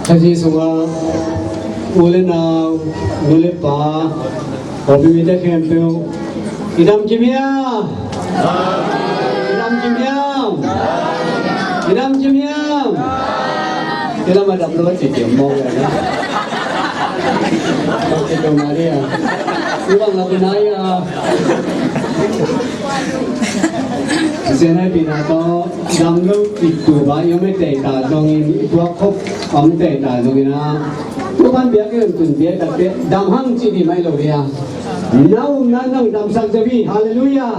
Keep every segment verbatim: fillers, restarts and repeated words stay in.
Kha Jesu sungah u le nau, nu le pa, hawlpi mite khempeuh, i dam kim hiam? I dam kim hiam? I dam kim hiam? I lam a dam lo a ci kim mawk le na. Mawk kim lo Maria. I bang la pina ia. Sia nai pina tawh dam lo i tu ba i om i teita zongin, i tuak khop om teita zongin a, Topan biakinn tun biak takte dam hang ci di mai lo dia. Na umna nang damsak zaw hi. Halleluiah.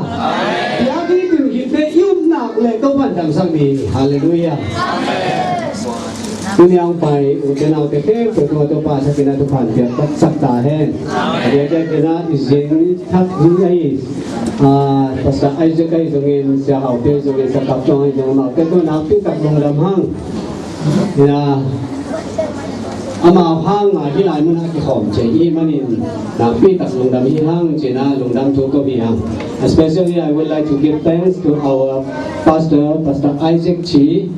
Biakinn tun khit te i umnak le Topan damsak di hi. Halleluiah. Tuni a hong pai ute naute khempeuh tungah Topa thakin a thupha piak taksak ta hen. A diakdiakin a i zin thak hi ahi, ah, Pastor Isaac ahi zongin, Sia Hau Pei zongin, Sia Kap Tuang ahi zongin, amaute tungah nakpi tak lungdam hang. Ina, amau hang a hih lai munah kikhawm thei i hih manin nakpi tak lungdam hi hang ci-in a lungdam thu ko hi hang. Especially, I would like to give thanks to our pastor, Pastor Isaac Chi.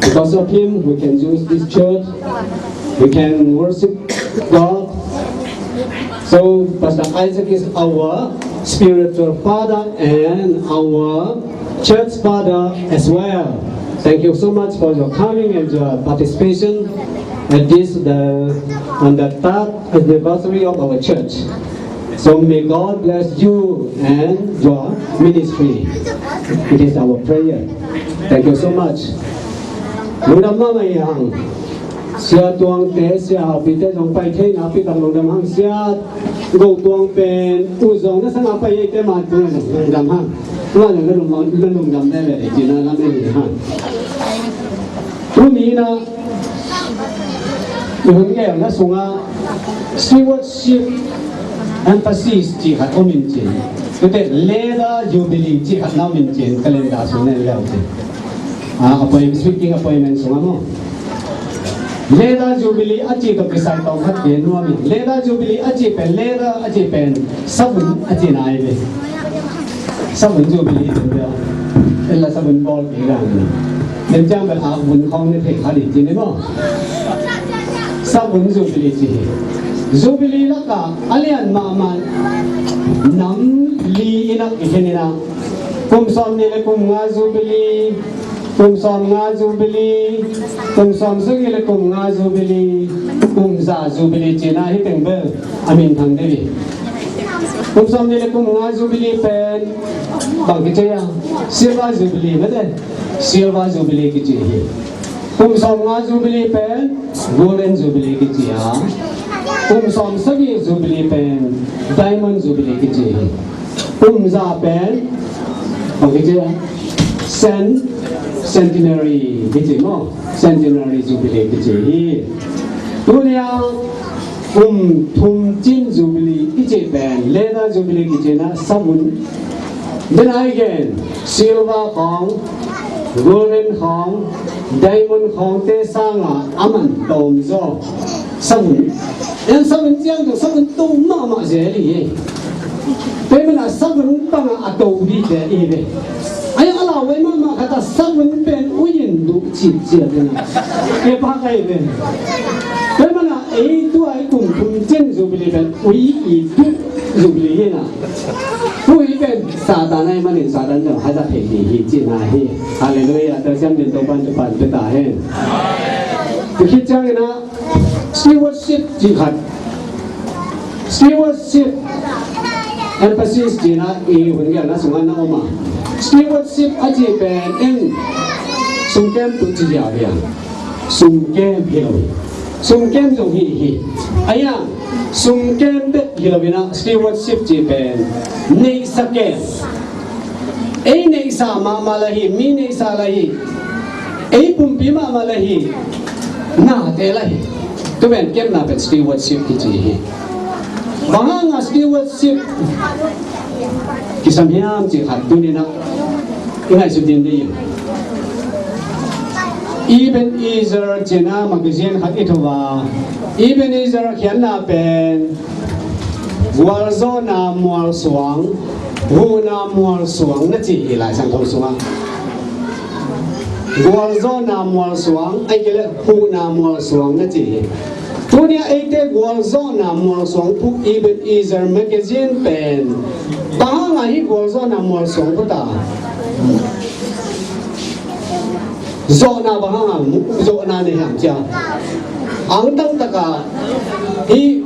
Because of him, we can use this church. We can worship God. So, Pastor Isaac is our spiritual father and our church father as well. Thank you so much for your coming and your participation at this, the, on the third anniversary of our church. So may God bless you and your ministry. It is our prayer. Thank you so much. Lungdam mahmah hi hang. Sia Tuangte, Sia Haupite zong pai thei nakpi tak lungdam hang. Sia Go Tuang pen u zong na sang a pai ei te ma tu lungdam hang. Tu lungdam, lungdam lele ci-in a lam en hi hang. Tuni-in a i hun gelna sungah stewardship emphasis cih khat om in cin, tute leather jubilee cih khat na om in cin, calendar sung nen leu cin. Ah, appointment, speaking appointment sungah maw, leather jubilee a cih tawh kisai tawm khat ve nuam in. Leather jubilee a cih pen, leather a cih pen sabun a cihna hi ve. Sabun jubilee ci bel, en la sabun bawl kei gang ni. Den ciang bel a vun khawng ne thei kha ding ci ni maw. Sabun jubilee ci hi. Jubilee lakah a lian mahmah nam li in a kikhen in a, kum sawmnih le kum nga jubilee, kum sawmnga jubilee, kum sawmsagih le kum nga jubilee, kum za jubilee ci-in a hih teng bel a minthang deuh hi. Kum sawmnih le kum nga jubilee pen bang kici a, silver jubilee mate, silver jubilee kici hi. Kum sawmnga jubilee pen golden jubilee kici a, kum sawmsagih jubilee pen diamond jubilee kici hi. Kum za pen bang kici a, cen-, centenary kici maw, centenary jubilee kici hi. Tuni a kum thum cin jubilee i cih pen leather jubilee kici in a, sabun, den a i gen silver khawng, golden khawng, diamond khawngte sangin a man tawm zaw sabun. En sabun ciang tu sabun to mahmah zel hi. Tua manin a sabun bangin a to ding te i hi ve. Ai a lau vei mahmah khat a sabun pen ui in duh cih ciat in a, kei pha kai ve. Tua manin a ei tua i kum thum cin jubilee pen ui i duh jubilee hi in a. Ui pen Satan ahih manin Satan zong hazat thei ding hi cihna hi. Halleluiah. Tua siam ding Topan thupha pia ta hen. Tua khit ciangin a stewardship cih khat. Stewardship emphasis ci-in a i hun gelna sungah na om a. Stewardship a cih pen en sumkem tu ci ziau hi a. Sumkem hi lo hi. Sumkem zong hi hi. Ahi a, sumkem bek hi lo in a stewardship cih pen neihsa kem. Ei neihsa mahmah la hi, mi neihsa la hi, ei pumpi mahmah la hi, nate la hi. Tua pen kemna pen stewardship kici hi. Bang hanga stewardship kisam hiam cih khat tuni-in a i ngaihsut ding hi. Ebenezer ci-in a magazine khat i thuh a, Ebenezer khiatna pen gualzawhna mualsuang, huhna mualsuang na ci hi Lai Siangtho sungah. Gualzawhna mualsuang, ahih kei leh huhna mualsuang na ci hi. Tuni-ah eite gualzawhna mualsuang phuh Ebenezer magazine pen bang hanga hih gualzawhna mualsuang phuh ta? Zawhna bang hanga mu-, zawhna nei hiam cia? Angtang taka hih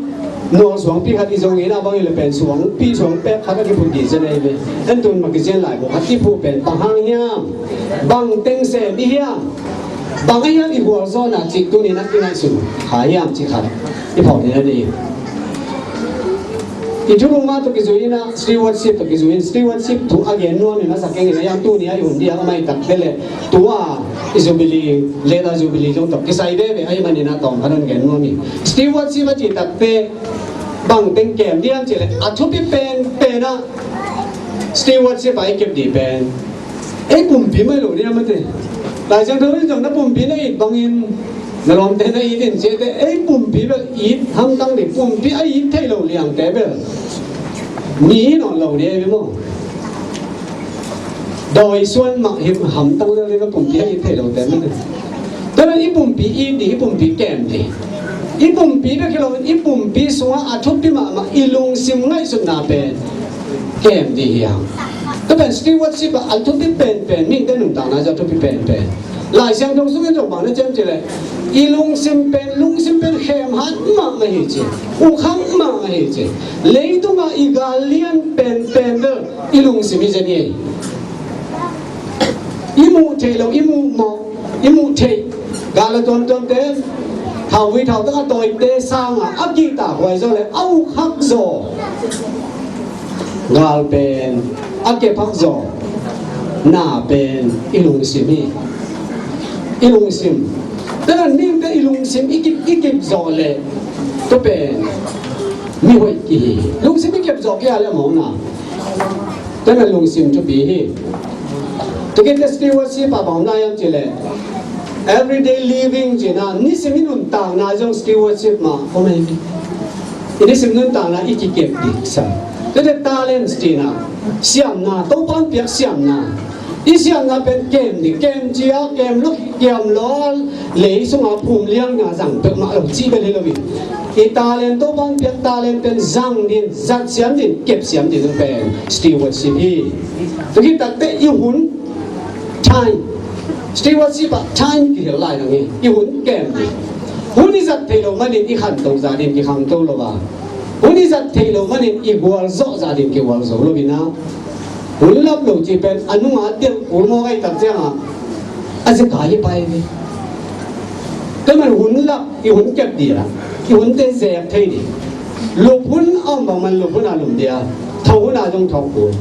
mualsuangpi khat i zong in a bang i le pen suangpi suangpek khat a kiphut dih zen ei ve. En tun magazine laibu khat i phuh pen bang hang hiam? Bang teng sem i hiam? Bang a hiam i gualzawhna cih tuni-in a kingaihsun kha hiam cih khat i phawk ni a dih. I thulu mah tawh kizui in a, stewardship tawh kizui in, stewardship thu a gen nuam in a sak keng in a, yang tuni a i hun dia a mai tak te le tua i jubilee, letter jubilee zong tawh kisai veve ahih manin a tawm khat hong gen nuam hi. Stewardship a cih tak te bang teng kem diam cih le a thupi penpen a stewardship a i kep dih pen ei pumpi mah hi lo diam a te. Lai Siangtho in zong na pumpi na it bangin na lawmte na it in ci a te, ei pumpi bel it hamtang dih, pumpi a it thei lo liangte bel mi hi nawn lo dih ei maw. Dawi suan mah hi hamtang lel dih, na pumpi a it thei lote mah hi. Tua bel i pumpi it dih, i pumpi kem dih. I pumpi bek hi lo in i pumpi sungah a thupi mahmah i lungsim ngaihsutna pen kem dih hi hang. Tua pen stewardship ah a thupi penpen, mihingte nuntakna zong a thupi penpen. Lai Siangtho sungin zong bang na ciam cih leh i lungsim pen, lungsim pen khemhat mahmah hi ci, ukhamh mahmah hi ci. Leitungah i gal lian penpen bel i lungsim hi zen hi. I muh theih lo, i muh mawh, i muh theih gal a tuamtuamte, thauvui thautang a tawite sangah a kihtakhuai zaw le a ukkhak zaw gal pen, a kepkhak zaw na pen i lungsim hi. I lungsim. Tua dan mihingte i lungsim i kip, i kip zawh le tua pen mi hoih kihi hi. Lungsim i kep zawh kei a le mawkna. Tua na lungsim thupi hi. Tua khit teh stewardship ah bang om lai hiam cih leh everyday living cihna, nisim i nuntakna zong stewardship mah om hi. I nisim nuntakna i kikep dih sa. Tua teh talents cihna, siamna, Topa hong piak siamna. I siamna pen kem dih, kem cia, kem lua, kem lua, lei sunga phum liangna zang peuhmah lo cih bel hi lo hi. I talent, Topa hong piak talent pen zang dih, zat siam dih, kep siam dih pen stewardship hi. Tua khit tak teh i hun, time. Stewardship ah time kihel lai nang hi. I hun kem dih. Hun i zat theih loh manin i khanto zah ding kikhangto lo a, hun i zat theih loh manin i gualzawh zah ding kigualzo lo hi na. Hun lap lo cih pen a nunga delh kul mawk ahih tak ciangah a zeka hi pai hi. Tua man hun lap, i hun kep dih a, i hunte zek thei dih. Lup hun a om bang man lup hun a lum dih a, tho hun a zong tho kul.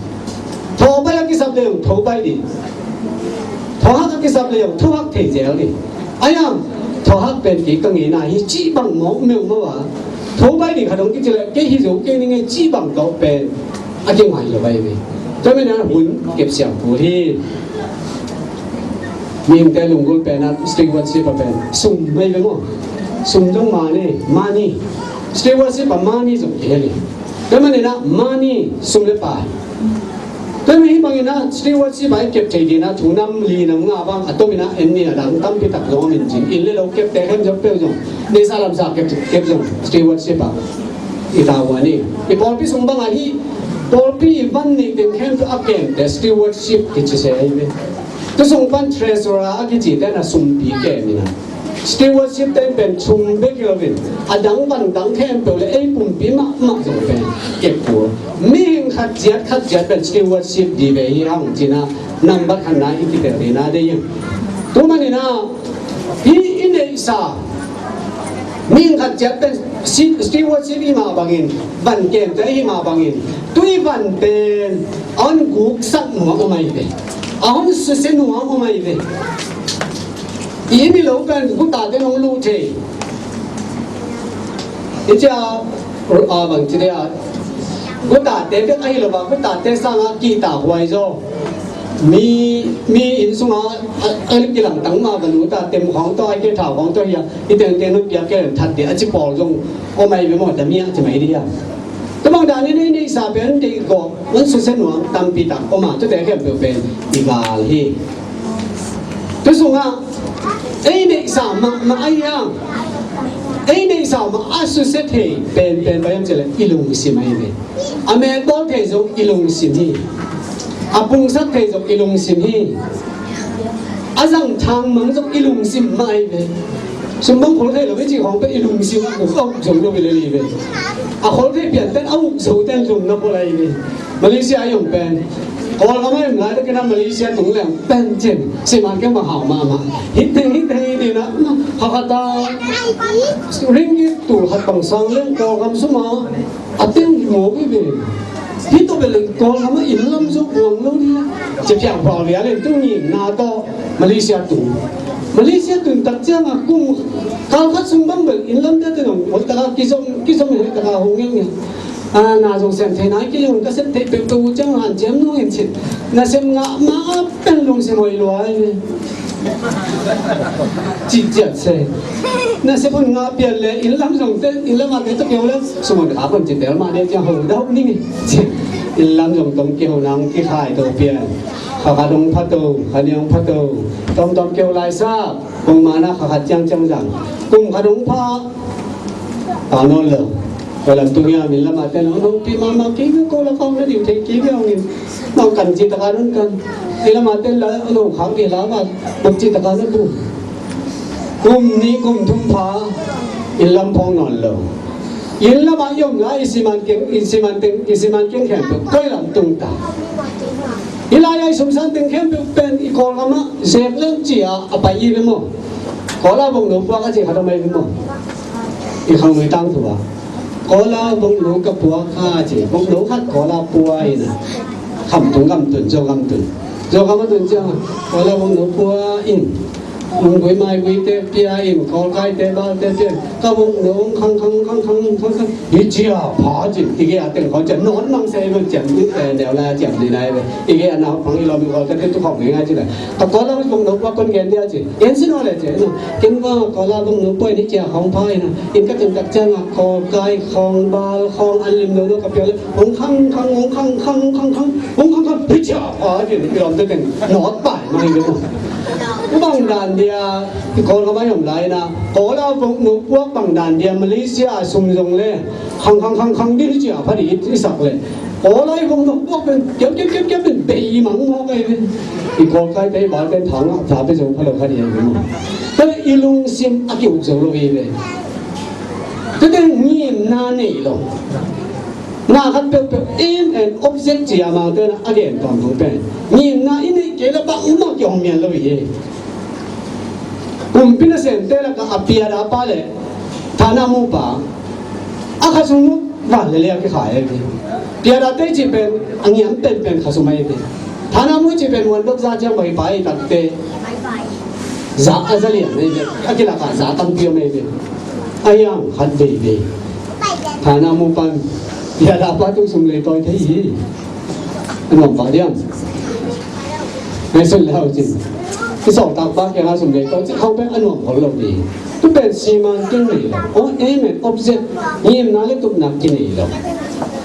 Tho pai a kisap le zong tho pai dih. Tho hak a kisap le zong tho hak thei zel dih. Ahi hang tho hak pen kei ka ngeina hi cih bang mawk meuh mawk a, tho pai dih khat hong kici le kei hi zo kei ning e cih bang tawh pen a kingai lo pai ve. Tua manin a hun kep siam kul hi. Mihingte lunggulh pen a stewardship a pen sum mah hi ve maw. Sum zong money, money. Stewardship a money zong kihel hi. Tua manin a money, sum le pai. Tua manin hih bangin a stewardship a i kep thei ding a thu nam li nam nga bang a tomin a en ni a dang tampi tak zong om in cin. Inn le lo kepte khem zong peuh zong, neihsa lamsa kep, kep zong stewardship a i ta ua ni. I pawlpi sung bangah hih pawlpi i van neih teng khempeuh a kemte stewardship kici se ahi ve. Tua sung pan treasurer a kicite na sumpi kem in a, stewardship teng pen sum bek hi lo in, a dang van dang khempeuh le ei pumpi mahmah zong pen kep kul. Mihing khat ciat khat ciat pen stewardship dih ve hi hang cih na, nambat khatna i kitel ding na deih hi. Tua manin a, hih i neihsa mihing khat ciat pen si-, stewardship i hih mah bangin, van kemte i hih mah bangin, tua i van pen a hon guksak nuam om ahi ve. A hon susia nuam om ahi ve. I mi lo pen gutate nong luh thei. I cia, a, bang ci dia, gutate bek ahi lo a, gutate sangah kihtakhuai zaw. Mi, mi inn sungah a, a kilangtang mah va lut a, tem khawng tawh, a kei thau khawng tawh hi a, i tengteng nong piak kei leng that dih a ci pawl zong om ahi ve maw, dam hi a ci mai dih a. Tua bang danin ei neihsa pen deih gawp, hon susia nuam tampi tak om a, tuate khempeuh pen i gal hi. Tua sungah ei neihsa mahmah ahi hang, ei neihsa mah a susia thei penpen bang hiam cih leh i lungsim ahi ve. A metbawl thei zong i lungsim hi. A pungsak thei zong i lungsim hi. A zang thangmang zong i lungsim mah ahi ve. Sumbang khol thei lo i cih khawng pen i lungsim a uk a uk zo lo hi lel hi ve. A khol thei pian ten a uk zo ten zong na khol ahi ve. Malaysia a i om pen Kawlgam a i om lai takin a Malaysia tung leng pen cin siman keng bang hau mahmah. Hih teng hih teng hi dina kha khat a ringgit tul khat bang sang leng Kawlgam suma a teng hi mawk hi ve. Hih tawh bel leng Kawlgam a inn lam zong buang lo ni. Ci piang phuang lia leng tung ngimna tawh Malaysia tung. Malaysia tun tak ciangah kum kal khat sung bang bel inn lam te te zong hoih taka kizom kizom hoih taka hong ngiangngian. A, na zong sem thei nai kei zong ka sem thei peuhpeuh uh ciang hanciam nung in cin. Na sem ngah ma pen lungsim hoih lua hi. Cih ciat se. Na sem hun ngah pian le inn lam zong te inn lam a te tawh keu le sum hun a kun cin tel mah de ciang ho dau ning hi. Cin inn lam zong tong keu nang kikhai to pian. Kha khat hong pha to, kha nih hong pha to. Tawmtawm keu lai sa. Kong mana kha khat ciang ciang zang. Kum khat hong pha. Pau nawn lo. Koi lam tung hiam inn lam a ten lo nong pi mama kei ve ko la kong na diu thei kei ve ong in. Nong kan ci taka nun kan. Inn lam a ten la nong khang kei la ma. Buk ci taka nun bu. Kum nih kum thum pha. Inn lam phong nawn lo. Inn lam a i om la i siman keng i siman keng i siman keng khen tu koi lam tung ta. I lai ai sum san teng khempeuh pen i Kawlgam ah zek leng ci-a a pai i ve maw? Kawla bongno puak a ci khat a mai ve maw? I khangnui tangthu ah Kawla bongno ka puak kha ci bongno khat Kawla pua in a Khamtung gam tun Zogam tun Zogam a tun ciang a Kawla bongno pua in Lunggui maigui te pia in, kawlkai te bal te pia in, ka vung nung khang khang khang khang khang khang. Hi cia pha cin, i gei a teng khawng cian, nawn mang se i vun cian, eh, neu lai a cian ni nai ve. I gei a nau phang i lawm i kawl te tu khawng ngai ngai cin lai. Ka kawl a vung nung kua kon gen dia cin. En sin aw le cin, no. Ken va kawl a vung nung poi ni cia khawng pha in a. In ka tun tak ciang a, kawlkai, khawng bal, khawng an lim no no ka pia le. Hong khang khang, hong khang khang, hong khang khang, hong khang khang. Hi cia pha cin, i lawm te teng. Nawt pai. Mai deuh. Bang dan dia, i Kawlgam a i om lai na, Kawla vok no puak bang dan dia, Malaysia a sum zong le, khang khang khang khang dih cia pha dih i sak le. Kawla i vok no puak pen, kiam kiam kiam kiam pen, bei mang mawk ai pen. I Kawlkai te i bal pen thang a, thla pe zong pha lo kha dih ai pen. Pen i lungsim a kiuk zong lo i pen. Pen ngimna nei lo. Na khat peuhpeuh aim and object ci a Mangte na a gen tuam tung pen. Ngimna i neih kei le bangmah kihong mian lo hi. Kumpi nasemte lakah a piada pa le thana mupa a kha sung van le le a kikhai hi. Piada te ci pen a ngiam penpen kha sung mai hi. Thana mu ci pen muan dok za ciang bai pai takte za a za lian mai hi. A kilakah za tampi om mai hi. A hiang khat veivei. Thana mu pan piada pa tung sum lei tawi thei hi. A nuam pah diam. Ngai sun le hau cin. I sawltak pa kiangah sum lei tawi cin hau pen a nuam khol lo ding. Tu pen siman kin nei lo. Aw aim and object ngimna le tupna ki nei lo.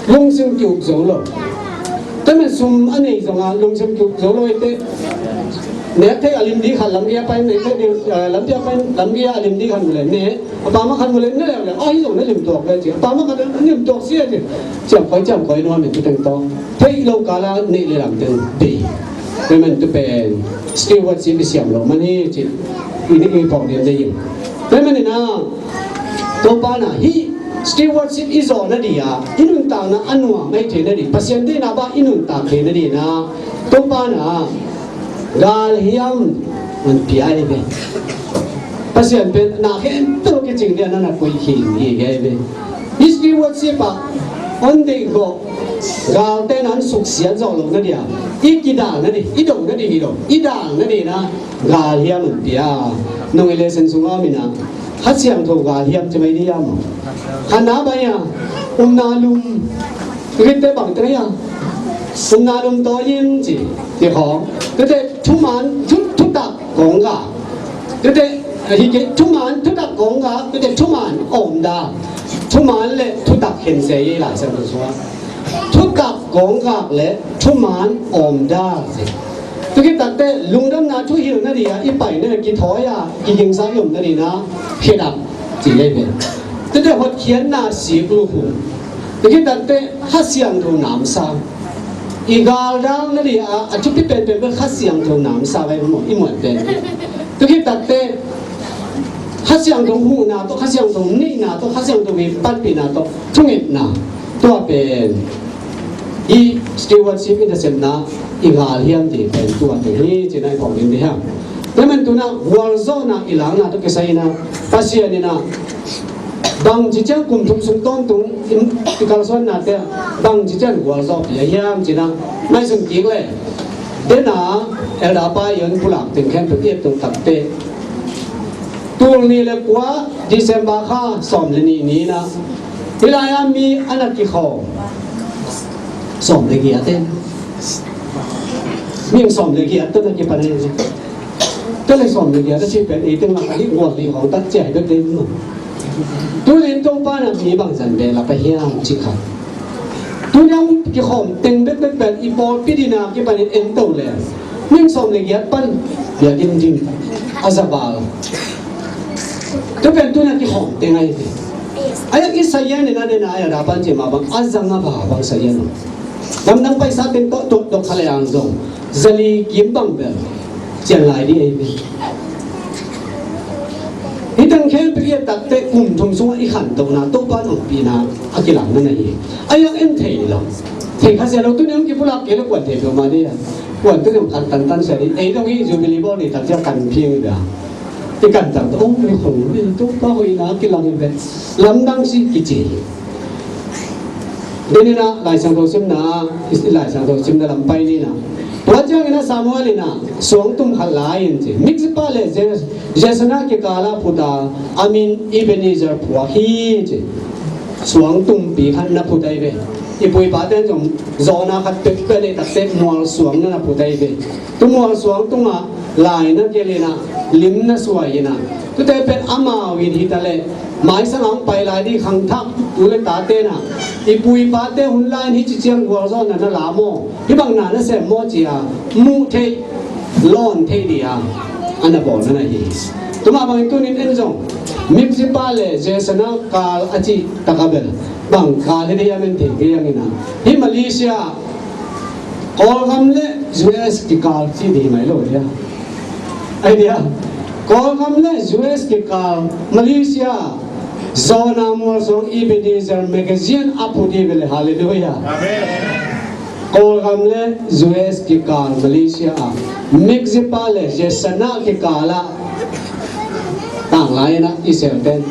Lungsim ki uk zo lo. Tua men sum a nei zongah lungsim ki uk zo lo i te. Nek thei a lim ding khat lampi a pai nek thei ding, eh, lampi a pai lampi a lim ding khat mu le nek. A pa ma khan mu le ne le le a hi zong ne lim tuak le ci. A pa ma khan ne lim tuak sia ci. Ciam koi ciam koi nuam in tu teng tong. Thei lo kala ne le lam teng dei. Tua man tu pen stewardship i siam lo man hi ci. I ni i pong diam dei in. Tua man ina Topa na hi stewardship i zawh na di a i nuntakna a nuam ei thei na di. Pasian deihna ba i nuntak thei na di na. Topa na galhiam man pia i ve. Pasian pen na khempeuh kicing dia na na kui khing hi ge ve. History worship a on dei go galte nan suksiat zawh lo na dia i kidal na di i do na di hi lo i dal na di na galhiam man pia. Nong i lesen sunga mina kha siangtho galhiam ci mai di a maw? Kha na bai a umna lum Rit te bang te ya. Sumna lum to yin ci. Ti khong. Tute thuman thu thutak kong ga. Tute hi ke thuman thutak kong ga. Tute thuman om da. Thuman le thutak khen se ye la sa ko sua. Thutak kong ga le thuman om da se. Tua khit takteh lungdamna thuhilhna ding a i paina, kithawi a kigingsa i omna ding a khedap ci ei ve. Tua teh hotkhiatna sik luhu. Tua khit takteh Kha Siangtho namsa. I galdalna ding a a thupi penpen bel Kha Siangtho namsa vai maw, i muan pen. Tua khit takteh Kha Siangtho huhna tawh, Kha Siangtho neihna tawh, Kha Siangtho mi panpihna tawh thungetna. Tua pen i stewardship i nasepna, i gal hiam ding pen tua teng hi ci-in a i phawk ding hi hang. Tua man tu-in a gualzawhna i lakna tawh kisai-in a Pasian in a bangci ciang kum thum sung tawntung i kalsuannate ah bangci ciang gualzawhpih a hiam ci-in a ngaihsun kik leh, den a Elder Pa Ian pulak teng khempeuh i et tung takteh, tul nih le kua December kha sawm le nih ni-in a hih lai-ah mi a na kikhawm sawm le giat e. Mi sawm le giat tawh na kipan e. Tua leh sawm le giat a cih pen ei teng lak a hih gual nih khawng tak ciah hi bek ding maw. Tuni-in Topa in a mi bangzah behlap a hiam cih khat, tuni-in a kikhawm teng bekbek pen i pawlpi ding a kipanin en to leh, mi sawm le giat pan biakinn ding a za val. Tua pen tuni-in a kikhawm teng ahi ve. A yak i sayan in a den a, a yak dapan cih mah bang a za nga bang sayan. Lamdang paisa teng tawh tuaktuak kha leh ang zong za li kim bang bel cian lai ding ahi ve. Hih teng khempeuh i et takteh kum thum sungah i khantohna, Topa in ompihna a kilangna na hi. A yak en thei lo. Thei kha sia lo, tuni-in kipulak kei leh kuan thei peuhmah ding a. Kuan tuni-in kan tantan sia ding. Ei dong i Jubilee bawl ni tak ciang kan phiang ding a. I kan tak tawh, oh, mi khong, mi Topa hoihna kilang hi ve. Lamdang si kici hi. Tuni-in a Lai Siangtho simna, i Lai Siangtho simna lam pai ni-in a. Tua ciangin a Samuel in a suangtum khat la in ci. Mizpa le Je-, Jesana kikal ah phut a, a min Ebenezer phuak hi ci. Suangtumpi khat na phut ahi ve. I pu i pate zong zawhna khat peuhpeuh a neih takteh mualsuang na na phut ahi ve. Tua mualsuang tungah lai na gelh in a, lim na suai in a, tuate pen amau in hi ta leh maisang ah hong pai lai ding khangthak tu le tate in a, i pu i pate hun lai in hih ci ciang gualzawhna na la maw, hih bang na na sem maw ci a muh theih, lawn theih ding a, a na bawlna na hi. Tua mah bangin tuni-in en zong Mizpa le Jesana kal a cih tak a bel bang kal hi ding hiam, en thei kei ing in a. Hih Malaysia Kawlgam le U S kikal cih ding hi mai lo dia. Ai dia. Kawlgam le U S kikal Malaysia, zawhna mualsuang Ebenezer magazine a phut hi ve leh, halleluiah. Amen. Kawlgam le U S kikal Malaysia ah, Mizpa le Jesana kikal ah, tanglai in a Israel ten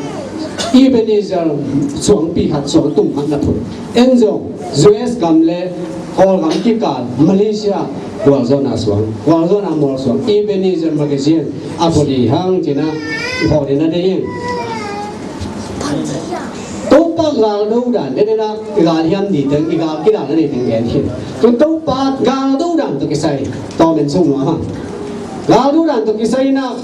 Ebenezer suangpi khat, suangtum khat na phut. En zong U S gam le Kawlgam kikal Malaysia gualzawhna suang, gualzawhna mualsuang Ebenezer magazine a phut hi hang ci-in a i phawk ding a deih ing. Topa galdo dan, den in a i gal hiam ding teng, i gal kidal na ding teng gen hi. Tua Topa galdo dan tawh kisai tawm en sung nuam hang. Galdo dan tawh kisai in a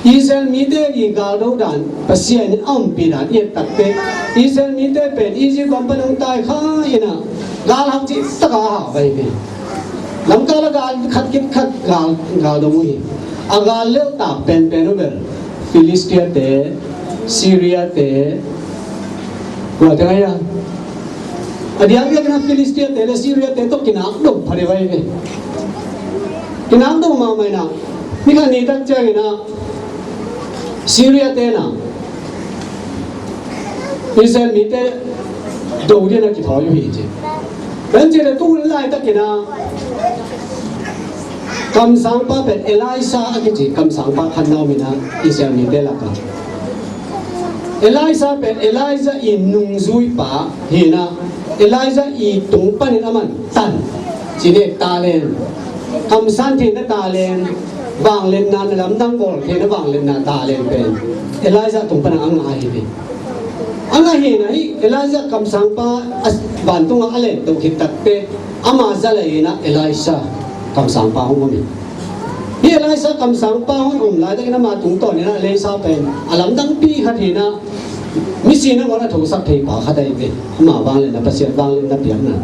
Israel mite i galdo dan, Pasian in a ompih dan i et takteh, Israel mite pen Egypt gam pan hong tai kha in a, gal hak cih tak a hau ahi ve. Lamkal ah gal khat khit khat gal, gal dong uh hi. A gal lelhtak penpen uh bel Philistia te, Syria te, tua teng ahi a. A diakdiak in a Philistia te le Syria te tawh kinak dong pha deuh ahi ve. Kinak dong mahmah in a, ni khat ni tak ciangin a Syria te in a Israel mite do ding in a kithawi uh hi ci. Tua hi leh tu hun laitakin a kamsangpa pen Elisha a kici kamsangpa khat na om in a, Israel mite lakah Elisha pen Elijah i nungzuipa hi in a, Elijah i tung panin aman tan, ci ni, talent, kamsan theihna talent, vangliatna, na lamdang bawl theihna vangliatna talent pen Elijah tung panin a ngah ahi hi. A ngah hi in a, hih Elijah kamsangpa a vantungah a len to khit takteh ama za lei in a Elisha kamsangpa hong om hi. Hih Elisha kamsangpa hong om laitakin ama tungtawn in a Elisha pen a lamdangpi khat hi in a, misi nangawn a thosak thei pa khat ahi ve. Ama vangliatna, Pasian vangliatna piakna.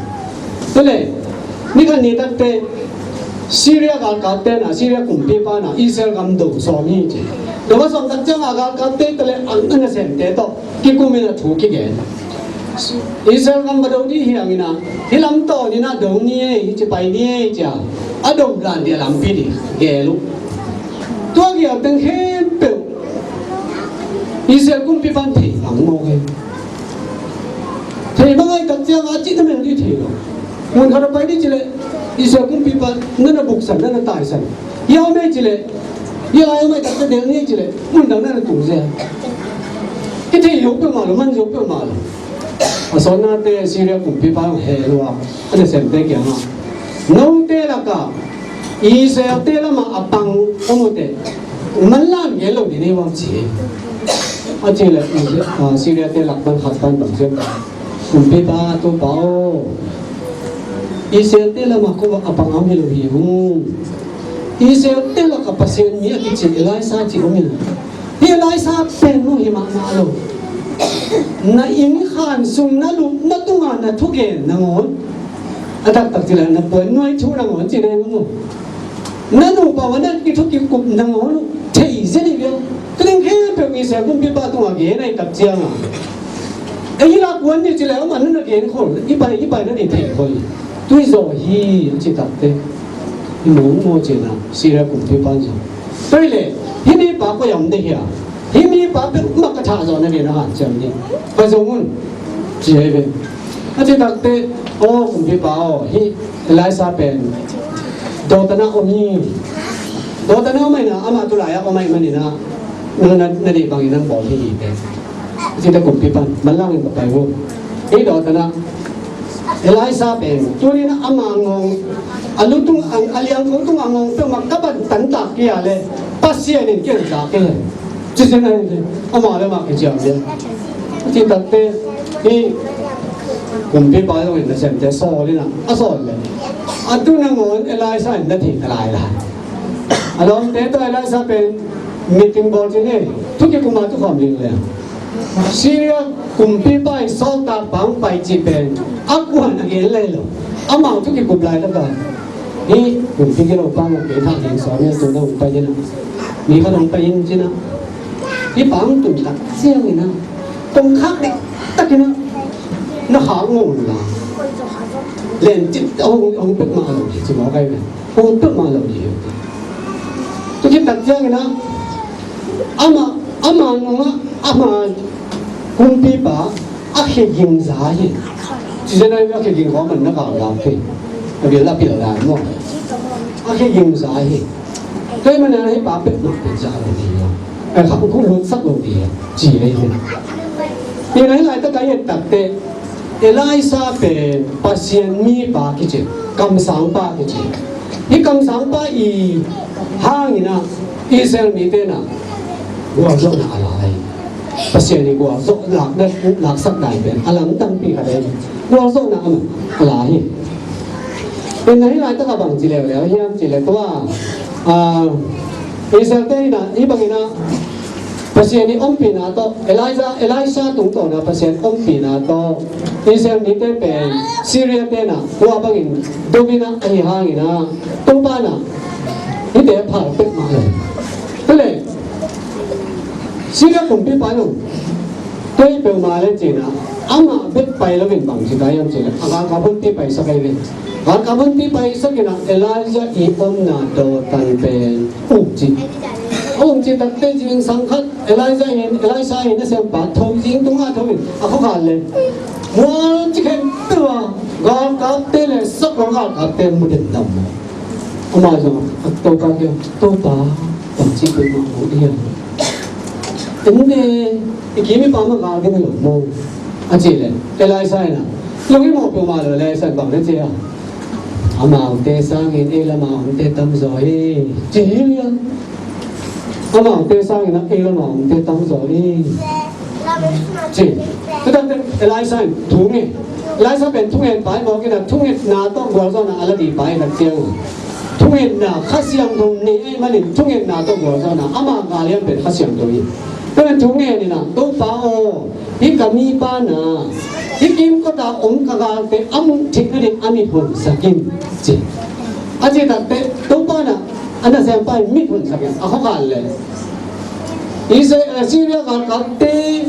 Tua leh ni khat ni takteh Syria galkapte na, Syria kumpipa na Israel gam do sawm hi ci. Do a sawm tak ciangah galkapte tawh le a nasemte tawh kikum in a thu kigen. Israel gam va do dih hi hangin a, hih lam tawn in a do ni ei, hih ci pai ni ei ci a, a do dan dih a lampi dih gel uh. Tua gel teng khempeuh Israel kumpipa in thei bang mawk hi. Thei bang ahih tak ciangah a cih na mel dih thei lo. Mun khat a pai dih ci leh Israel kumpipa in na na buksan, na na taisan. Hih a om ei ci leh, hih a om ei tak ciang del ni ei ci leh mun dang na na tung zel. Kithei zo peuhmah lo, man zo peuhmah lo. A sawnnate Syria kumpipa hong heh lua a, a nasemte kiangah, note lakah Israelte lamah a pang om uh teh manlang gen lo ding hi ung ci hi. A cih leh, ah, Syriate lak pan khat pan bang ci hiam? Kumpipa, Topa aw, Israelte lamah kua a pang a om hi lo hi ung. Israelte lakah Pasian mi a kici Elisha ci om hi lo. Hih Elisha pen mu hi mahmah lo. Na inn khan sung na lup na tungah na thugen nangawn, a taktak ci leh na puan nuai thu nangawn ci na hi mu. Na nupa va na kithu kikup nangawn uh thei zen hi viau. Tua ding khempeuh Israel kumpipa tungah gen ahih tak ciangah, ei hi lak kuan ni ci leh amah na na gen khol, i pai, i pai na ni thei khol. Tui zaw hi a ci takte, i mawngmawng cihna Syria kumpipa in zong. Tua hi leh hih mipa koi a om ding hiam? Hih mipa peuhmah ka thah zawh nading a hanciam ni. Ka zong un ci hi ve. A cih takte, aw kumpipa aw, hih Elisha pen Dothan ah om hi. Dothan ah om ahih na, amah tulai ah om ahih manin a, nang na, na deih bangin nang bawl hi hi te. A cih tak kumpipa in manlang in ka pai uh. Hih Dothan ah Elisha pen tuni in a ama ngawng, a lutung, a, a liangko tung a ngawng peuhmah ka ban tantak kei a leh Pasian in kiangsak kei hi. Ci zen a hi, ama le ama kiciam zen. Ci takte hih kumpipa zong in nasemte sawl in a, a sawl leh a tu nangawn Elisha in na thei na lai lai. A lawmte tawh Elisha pen meeting bawl ci ni, thu kikum a tu khawm ding leh Syria kumpipa in sawltak pa hong pai cih pen a kuan a gen lai lo. Amau thu kikup lai lak a, hih kumpi gilo pa mah kei thah ding sawm hi a, tu na hong pai in a, mi khat hong pai in ci in a, hih pa hong tun tak ciangin a, kongkhak diktak in a, na khak ngawng un la, len cip hong, hong pek mah lo hi ci mawk ai ve. Hong pek mah lo hi. Tua khit tak ciangin a, ama, ama nungah ama kumpipa a khia gingza hi. Ci zen a, a khia ging khawng man na galgal thei. A bil a pil dan maw, a khia gingza hi. Tua ahih manin a hih pa pek mah pek za lo hi. A khak khuk lutsak lo hi ci hi. Hi na hih laitak a i et takte Elisha pen Pasian mipa kici, kamsangpa kici. Hih kamsangpa i hangin a Israel mite na gualzawhna a la hi. Pasian i gualzawh lakna, laksak dai pen a lam tampi khat hi. Gualzawhna amah a la hi. Pen na hih laitak a bang ci leuleu hiam ci leh tua, ah, Israelte in a hih bangin a Pasian i ompihna tawh, Elijah, Elisha tungtawna Pasian ompihna tawh Israel mite pen Syria te na tua bangin dom in a, ahi hangin a Topa na hihte phal pek mah lo. Tua leh Syria kumpipa in tua hi peuhmah leh ci in a, amah bek pai loin bang ci ta hiam ci leh a galkap hunpi paisak ahi ve. Galkap hunpi paisak in a Elijah i omna Dothan pen um ci. A um ci takte zingsang khat Elijah in, Elisha in a sempa tho, zing tungah tho in a khuakhal leh mual ci khempeuh a galkapte leh sak lo galkapte mu den dam maw. Amah zong a Topa kiang, Topa, bang ci peuhmah lo hi a. Ende, i kim i pam a gal ding lo maw, a cih leh Elisha in a, lung i mawh peuhmah lo Elisha in bang na ci a, amaute sangin ei lamah omte tamzaw hi, ci hi liang. Amaute sangin a ei lamah omte tamzaw hi, ci. Tua tak teh Elisha in thu ngen. Elisha pen thungetpa hi mawk in a, thungetna tawh gualzawhna a la dihpa hi tak ciang a, thungetna Kha Siangtho nei ahih manin thungetna tawh gualzawhna, ama gal hiam pen Kha Siangtho hi. Tua pen thu ngen in a, Topa aw, hih ka mipa na hih kimkot a om ka galte a muh theih nading a mit honsak in, ci. A cih takteh Topa in a nasempa in mit honsak in a khuakhan le Israel, Syria galkapte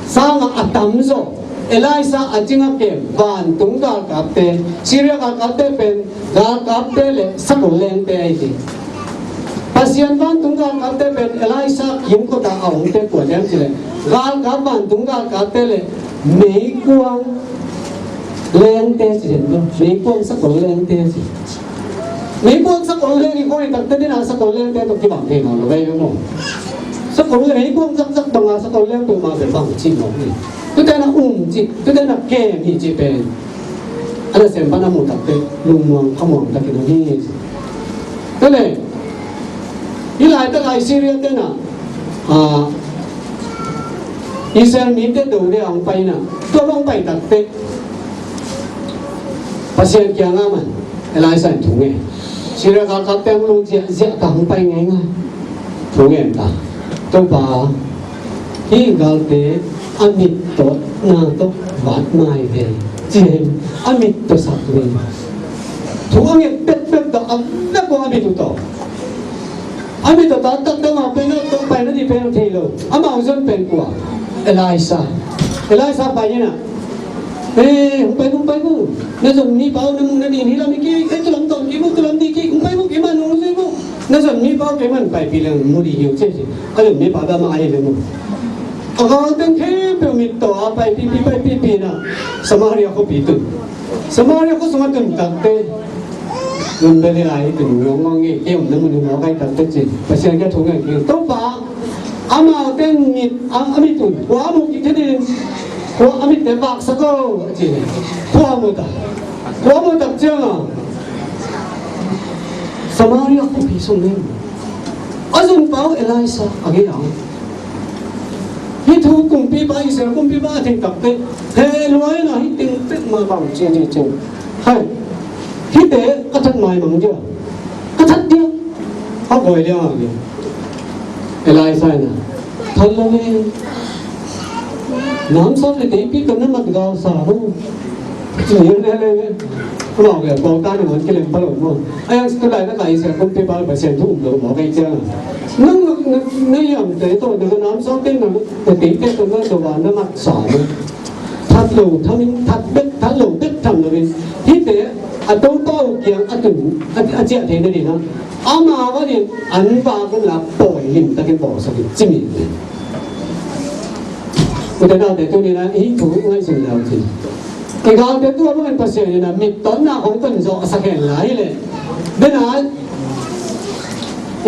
sangah a tamzaw Elisha a cing a kem vantung galkapte, Syria galkapte pen galkapte le sakol lengte ahi hi. Pasian vantung galkapte pen Elisha kimkot a a omte kua hiam cih leh galkap, vantung galkapte le meikuang lengte ci den lo. Meikuang sakol lengte ci. Meikuang sakol leng i koi takte dena sakol lengte tawh kibang thei nawn lo vei maw. Sakol leng, meikuang zakzak banga sakol leng peuhmah bel bang ci mawk ni. Tute na um ci, tute na kem hi ci pen a nasempa in a muh takte lungmuang khamuang takin om hi. Tule hih laitak lai Syria tena Israel mite do dia hong pai na, tua bang pai takte Pasian kiangah man Elisha in thu ngen. Syria galkapte hong lung ziahziah ta, hong pai ngeingai. Thu ngen ta, Topa, hih galte a mit tawhna tawh vat mai ve, ci hi. A mit tawh sak ve. Thu a nget pekpek tawh a vek uh a mit uh tawh. A mit tawh taktak amau pen a tawh pai nading pen thei lo. Amau zon pen kua? Elisha. Elisha pai in a, eh, hong pai, hong pai uh. Na zon mipa uh na muh nading hi lam hi kei, eh, tu lam tawh kei uh, tu lam ding kei, hong pai uh, keimah nong zui uh. Na zon mipa uh keimah paipih leng mu ding hi uh ci hi. A zon mipa bel amah a hi leng uh. A gal teng khempeuh mit tawh a paipihpih, paipihpih in a Samaria khuapi tun. Samaria khua sungah tun takte, nun bel hi lai, tun ngawngngawng ngei, kei omna mun hi mawk ai takte ci. Pasian kiang thu ngen kik, Topa, amaute mit, a, a mit un khua a mu kik thetin, khua a mitte vaksak o, a ci. Khua a mu ta. Khua a mu tak ciangin Samaria khuapi sung leng a zunpa uh Elisha a gei-ah, hih thu kumpipa, Israel kumpipa a theih takte, he lua in a, hih teng pek mah bang ci, ci, ci. Hai, hihte ka that maimang dia, ka that dia, a gawi liang a gei. Elisha in a, that lo e. Namsau le teipi tawh na mat galsa lo. Ci hi le le. Amau le pawlta na man kilem pha lo maw. A yang situ lai na kai sia kumpipa le Pasian thu um lo maw kai ciang. Nang na, na, na yamte tawh na namsaute na, na teite tawh na tawh na matsa lo. That lo tham in, that bek, that lo bek tham lo in. Hihte a Topa uh kiang a tun, a, a ciah theihna dingin a, amau a dingin an vak un la pawi limtakin bawlsak in ci mi. Ute naute, tuni-in ah hih thu i ngaihsun le uh cin, i galte tu a bangin Pasian in ah mittawnna hong tonzawhsak hen la hi leh, den a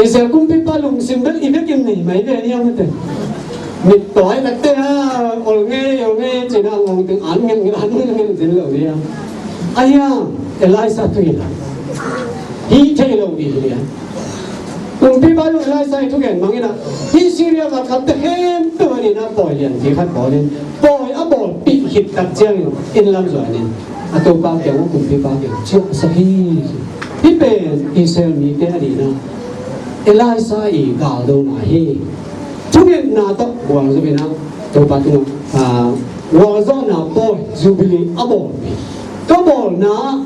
Israel kumpipa lungsim bel i vekin nei mai ve ni a mate. Mittawi takte a, ol ngei ol ngei cin a ngong teng an ngel ngel an ngel ngel zin lo ni a. Ahi a, Elisha tu hi la, hi thei lo ding hi a. Kumpipa zong Elisha i thugen bangin ah, hih Syria galkapte khempeuh a dingin ah pawi lian khat bawl in, pawi a bawlpih khit tak ciangin inn lam zuan in, a topa kiang uh, kumpipa kiang uh ciahsak hi. Hih pen Israel mite a dingin ah Elisha i galdona hi. Thungetna tawh gualzo in ah Topa tungah, ah, gualzawhna pawi, Jubilee a bawlpih. Tua bawlna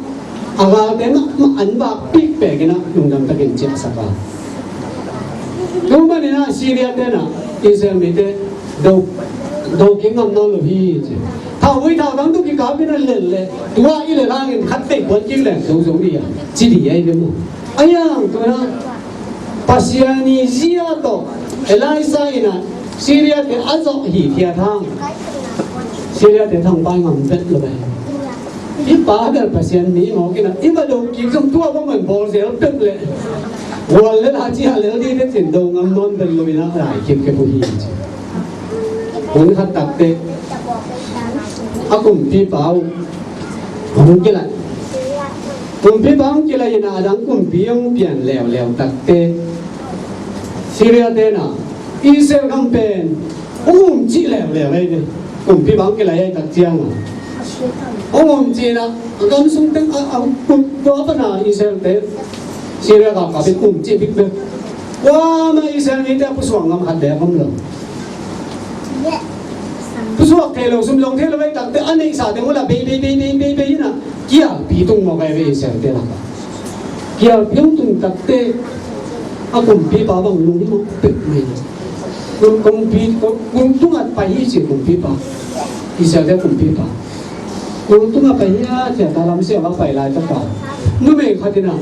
a galte mahmah an vakpih pekin ah lungdam takin ciahsak a. Tu manin ah Syria ten ah Israel mite do, do kik ngam nawn lo hi ci. Thauvui thautang tu kikapin ah lel leh, tua i lel hangin khat vei puan kik leng zo zo ding a, ci ding ahi ve maw. Ahi hang tu-in ah Pasian i zia tawh Elisha in ah Syria te a zawh hithiat hang, Syria te thangpai ngam vet lo ve. Hih pa bel Pasian mi mawk in ah, i va do kik zong tua bang man bawl zel peuh leh, gual lel a, ciah lel ding te cin do ngam nawn vet lo in ah lai kipkip uh hi ci. Hun khat takte a kumpipa uh hong kilai. Kumpipa hong kilai in ah, a dang kumpi hong pian leuleu takte, Syria ten ah Israel gam pen hong umcih leuleu ahi ve. Kumpipa hong kilai ahi tak ciang a, hong umcih in ah, a gam sung teng a, a, kum tua pan a Israel te, Syria galkap in umcih bikbek. Kuamah Israel mite a pusuak ngam khat bek om lo. Pusuak thei lo, sum zong thei lo ahi takte, a neihsa teng uh la bei bei bei bei bei in ah kialpi tung mawk ahi ve Israel te lakah. Kial piang tun takte a kumpipa bang lunghimawh peuhmah hi. Kum, kumpi, kum, kum tungah pai hi ci kumpipa. Israelte kumpipa. Kum tungah pai hi a, cia ta lam sia va pai lai taka numei khat in a,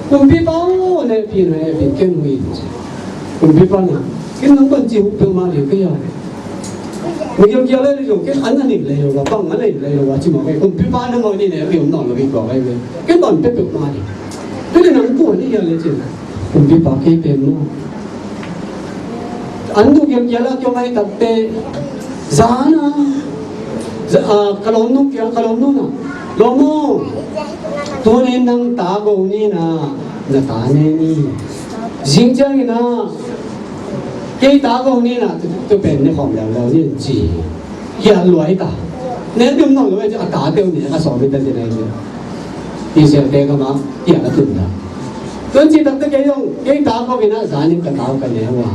kumpipa aw, nehpih in, nehpih in, ken hui. Kumpipa na, ken nang pan ci huk peuhmah ding kei a. Mi kial kial le zong ken an a ning le lo, bang a ning le lo, a ci mawk ei. Kumpipa na mawk ni ne, pi om nawn lo hi kawk ei ve. Ken bang peuhpeuh mah ni. Ken nang pu ni hial le cin. Kumpipa kei pen maw. An du kial kial a kiom ai takte. Zan a. Za, a, ka lawm nu kial, ka lawm nu na. Lawm aw. Tuni nang ta go ni na. Na ta ne ni. Zing ciangin a. Kei ta go ni na, tu, tu pen ne khawm leuleu ni ci. Kial luai ta. Ne dum nawn lo ci a tate uh ne a sawm hi ta ci na hi ci. Israelte ka ma kial a tun ta. Tun ci takte kei zong, kei ta go in a zanin ka ta uh ka ne uh a.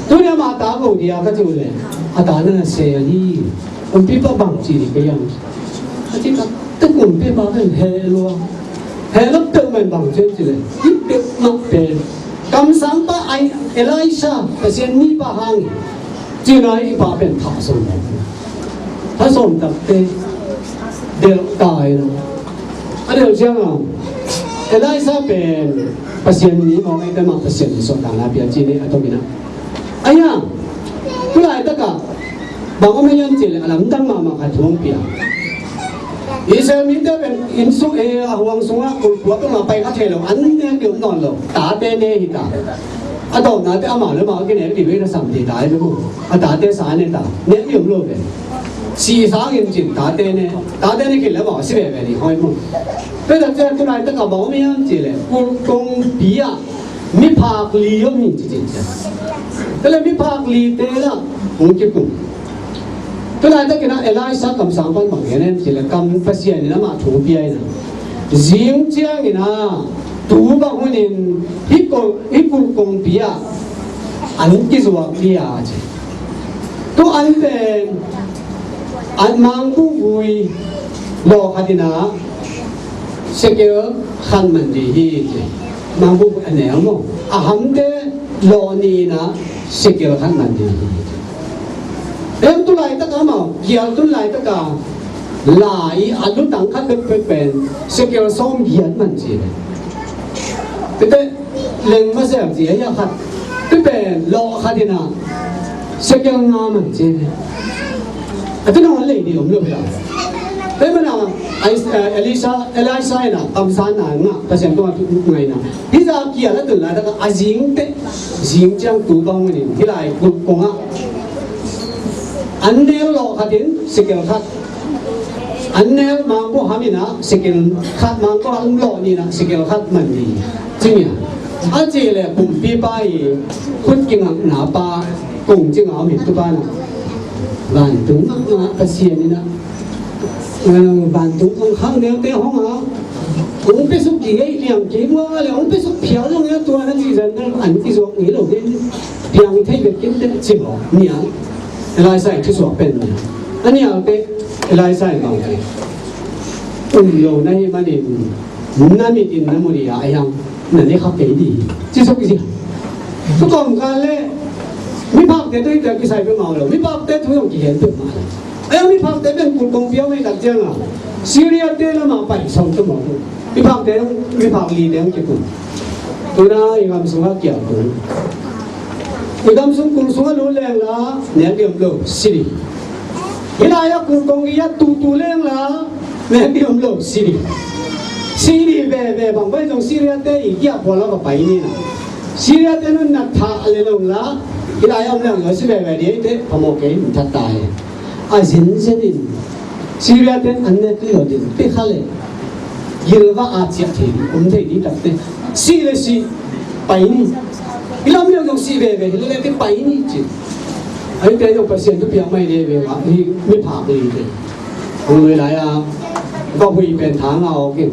Tuni a ma ta go dia ka ci uh le. A ta na na sel hi. Kumpipa bang ci di kei ang. A ci takte kumpipa pen he lua. He lua peuhmah in bang ci ci le. Hi peuhmah pen. Kamsangpa ai Elisha, Pasian mipa hang hi. Cina i pa pen thah sawm. Thah sawm takte delh ta hi lo. A delh ciang a, Elisha pen Pasian mi mawk ei te mah Pasian mi suahtakna pia ci ni a tawm in a. Ahi hang, tu laitak a bang om hiam cih leh a lamdang mahmah khat thu hong pia. Israel mite pen inn sung, eh, a huang sungah kulkua peuhmah pai kha thei lo, an nek deuh nawn lo, tate ne hi ta. A tawpnate amau le amau a kinek dih vei na sam dih ta hi mu. A tate sa ne ta, nek dih om lo ve. Si sangin cin tate ne, tate ne khin le amau a si veve dih hoi mu. Tua tak ciang tu laitak a bang om hiam cih leh kulh kongpi ah miphak li om hi ci cin ciang. Tua leh miphak lite lah hong kikum. Tu laitak in ah Elisha kamsang pan bang gen hiam cih leh kam Pasian in amah thu pia in ah. Zing ciangin ah tu bang hunin hih kul, hih kulh kongpi ah an kizuak dih a ci. Tu an pen an mangbuh vui lawh khat in ah sekel khat man dih hi ci. Mangbuh vui a neu maw? A hamte lawh nih in ah sekel khat man dih hi ci. Em tu laitak a maw, kial tun laitak a lai a lutang khat pekpek pen sekel sawm giat man ci. Tete leng masiam ci a hia khat. Tua pen lawh khat in ah sekel nga man ci. A tu nong lei ni om lo pia. Tua man a Elisha, Elisha in ah kamsanna ngah, Pasian tungah ngaihna. Hih zah kial a tun laitak a zing teh, zing ciang tu bang hunin hih lai kulh kong ah an nel lawh khat in sekel khat. An nel mangbuh ham in ah sekel khat, mangbuh ham lawh nih in ah sekel khat man dih. Ci ngiat. A cih leh kumpipa i khut kingakna pa kong ci ngau min tu pa na. Vantung ngakna Pasian in ah, eh, vantung kong khang neute hong a hong pe suk kei liang kei bua le hong pe suk phial zong a tua na ci zan na an kizuak ngei lo ding. Piang thei bek kei teh ci maw. Nial. Elisha i thusuak pen nial. A nial teh Elisha in bang ci. Um lo na hih manin na mit in na mu dih a, a hiang na ne kha kei dih. Ci suk i ci. Tu kawmkal leh miphakte tu hih teh kisai peuhmah lo. Miphakte thu zong kigen peuhmah lo. A hiang miphakte pen kulh kongpi a om hi tak ciang a Syria te lamah pai sawm tu maw. Miphakte, miphak lite hong kikum. Tuna i gam sungah kial kul. I gam sung kulh sungah lut leng la nek dih om lo, si dih. Hih lai-ah kulh kongpi ah tutu leng la nek dih om lo, si dih. Si dih veve bang pai zong Syria te i kiak bual a va pai ni na. Syria te nunna thah le lo la hih lai-ah om leng la si veve dih ei teh phamawh kei, min that ta hi. A zenzen in Syria ten an nek lio din pia kha leh gilva a ciah thei ding om thei ding takte. Si le si pai ni. I lam lio zong si veve hi le le pai ni ci. Ahi te zong Pasian thupiak mai le ve mah hi miphak lite. Hong lui lai a va hui pen tha ngah awk in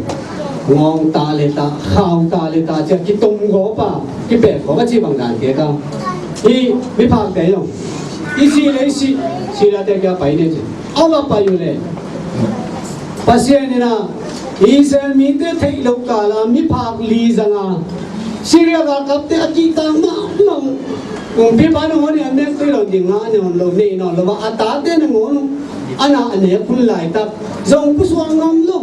ngawng ta le ta, khau ta le ta ciah kitom gawp a, kipek gawp a ci bang dan kei ka. Hi miphakte zong i si le i si, Syria te kia pai ni ci. A va pai uh leh Pasian in ah Israel mite theih loh kala miphak li zanga Syria galkapte a kihtak mahmah. Kumpipa nangawn in a nek tuih lo ding a, a nawn lo, nei nawn lo a, a tate nangawn a na a nek hun laitak zong pusuak ngam lo.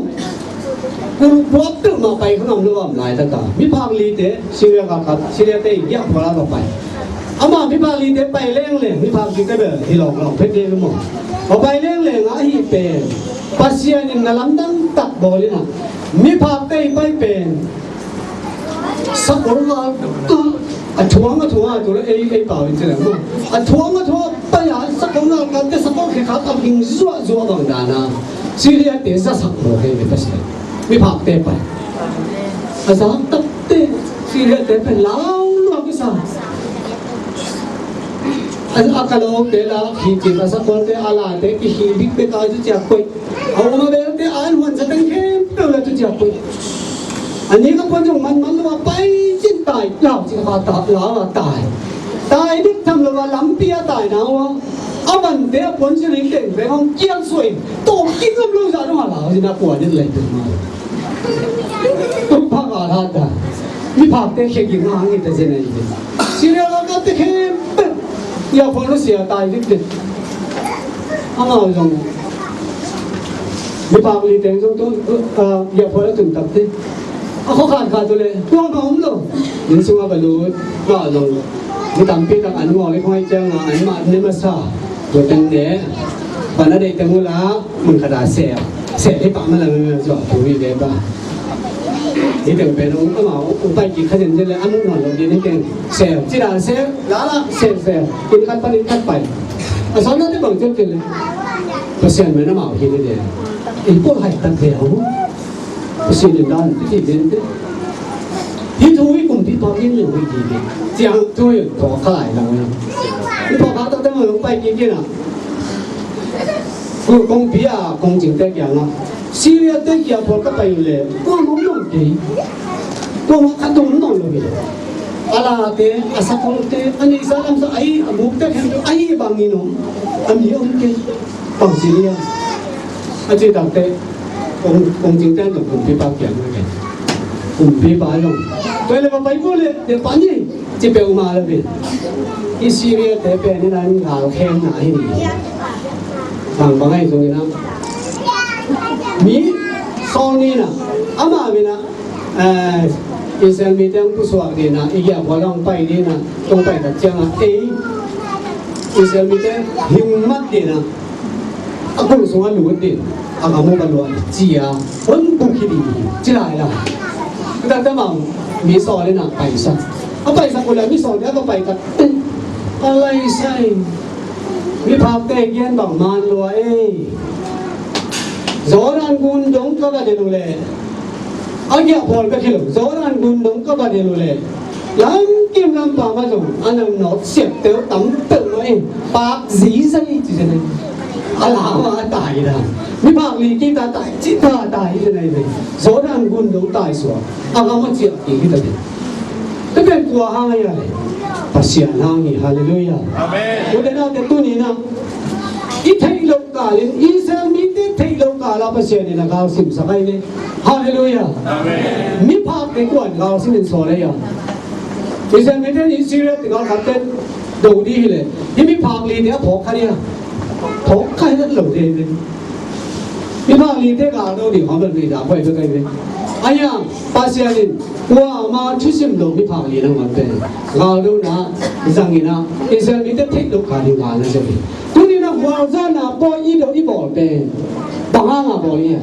Kul puak peuhmah pai kha ngam lo a om laitak a miphak lite Syria galkap, Syria te i giah puala va pai. Ama miphak lite pai lengleng, miphak lite bel hi lawng lawng phet ding maw. Va pai lengleng a ahi pen Pasian in na lamdang tak bawl in a, miphakte i pai pen sakol ngal a thuang a thuang a, tu le ei ei pau in ci leng maw, a thuang a thuang pai a, sakol ngal kalte sakol khekhat a ging zuahzuah bang dan a Syria te zasak bawl hi ve Pasian. Miphakte pai a zak takte Syria te pen lau luak i sa. A, a kalote la khicin, a sakolte a late kihi bikbek a, tu ciak koih. A um a belte a an huansa teng khempeuh la tu ciak koih. A ning a puan zong manman lo a pai cin tai, lau cin a ta, lau a tai. Tai dik tham lo a lampi a tai na ua. A vante a puan siring teng veng hong kiang suai. Tawm king ngam lo zah dong a lau cin a puan in lei pek ma. Tuk phak a la ta. Miphakte khia ging a hang i ta zen a i. Syria galkapte khempeuh ia phual nusia tai dikdik. Amau zong miphak li teng zong tu, ah, ia phual a tun takte. A khua khat khat tu le tua ma om lo. Inn sungah va lut. Amau zong mi tampi tak an ngawh le khuai ciangah an mah ne masa. Tua teng ne. Pan a deih teng uh la mun khat a seh. Seh hi pah ma la zuak tu hi ve ba. Hi teng pen ong amau ong pai kik kha zenzen le a muh nawn lo ding hi teng. Seh, ci dan seh, la la, seh, seh. Inn khat pan inn khat pai. A sawt nate bang ciam cin le. Pasian men amau hi ni de. Ei pawl hai tak de ho. Pasian in dan ti ti den te. Hi thu hi kumpipa in le hui ti de. Ciang thu hi phawk kha lai lang. Hi phawk kha tak te ma ong pai kik kik na. Kong pi a kong cingte kiangah Syria te kia phual ka pai uh leh kuamah om nawn kei. Kuamah khat zong om nawn lo hi. A late, a sakolte, a neihsa lamsa ahi, a bukte khempeuh ahi bangin om. A mi om kei. Bang Syria a cih takte kong, kong cingte zong kumpipa kiangah kei. Kumpipa zong tua leh ka pai uh leh, leh pa ni. Ci peuhmah lo hi. Hih Syria te pen in an galkhemna hi. Bangbang ahi zongin ah mi sawl ni in ah, amah in ah, eh, Israel mite hong pusuak ni in ah, i giahphual hong pai ni in ah, hong pai tak ciangah ei Israel mite hing mat ni in ah, a kul sungah lut in, a gam uh va luah in, ci-a hong buk hi ding hi, ci lai la. Tua tak teh amau mi sawl in a paisak. A paisak uh leh mi sawlte a va pai tak teh, a laisai. Miphakte gen bang man lua ei. Jordan gun dong ka va den uh leh, a giahphual bek hi lo, Jordan gun dong ka va den uh leh, lamkim lampa mah zong a nang nawt siapte uh tam peuhmah in, pak zizai ci zen ahi. A lau a tai dan. Miphak li kik ta tai, ci ta tai zen ahi ve. Jordan gun dong tai suak. A gam a ciah kik hi ta ve. Tua pen kua hang ahi a le? Pasian hang hi, halleluiah. Amen. Ute naute tuni in ah i theih loh kal in, Israel mite theih loh kal ah Pasian in a galsimsak ahi ve. Halleluiah. Amen. Miphakte kuan galsim in sawl ahi a. Israel mite in Syria te galkapte do ding hi leh, hih miphak lite a phawk kha ding a. Phawk kha hi lo ding hi. Miphak lite gal do ding hong bel mi da poi bek ahi ve. Ahi a, Pasian in kuamah thusim lo miphak li nangawn pen gal do na zang in ah, Israel mite theih loh kal in gal na zang hi. Tuni in ah gualzawhna pawi i do i bawl pen bang hang a bawl i hia?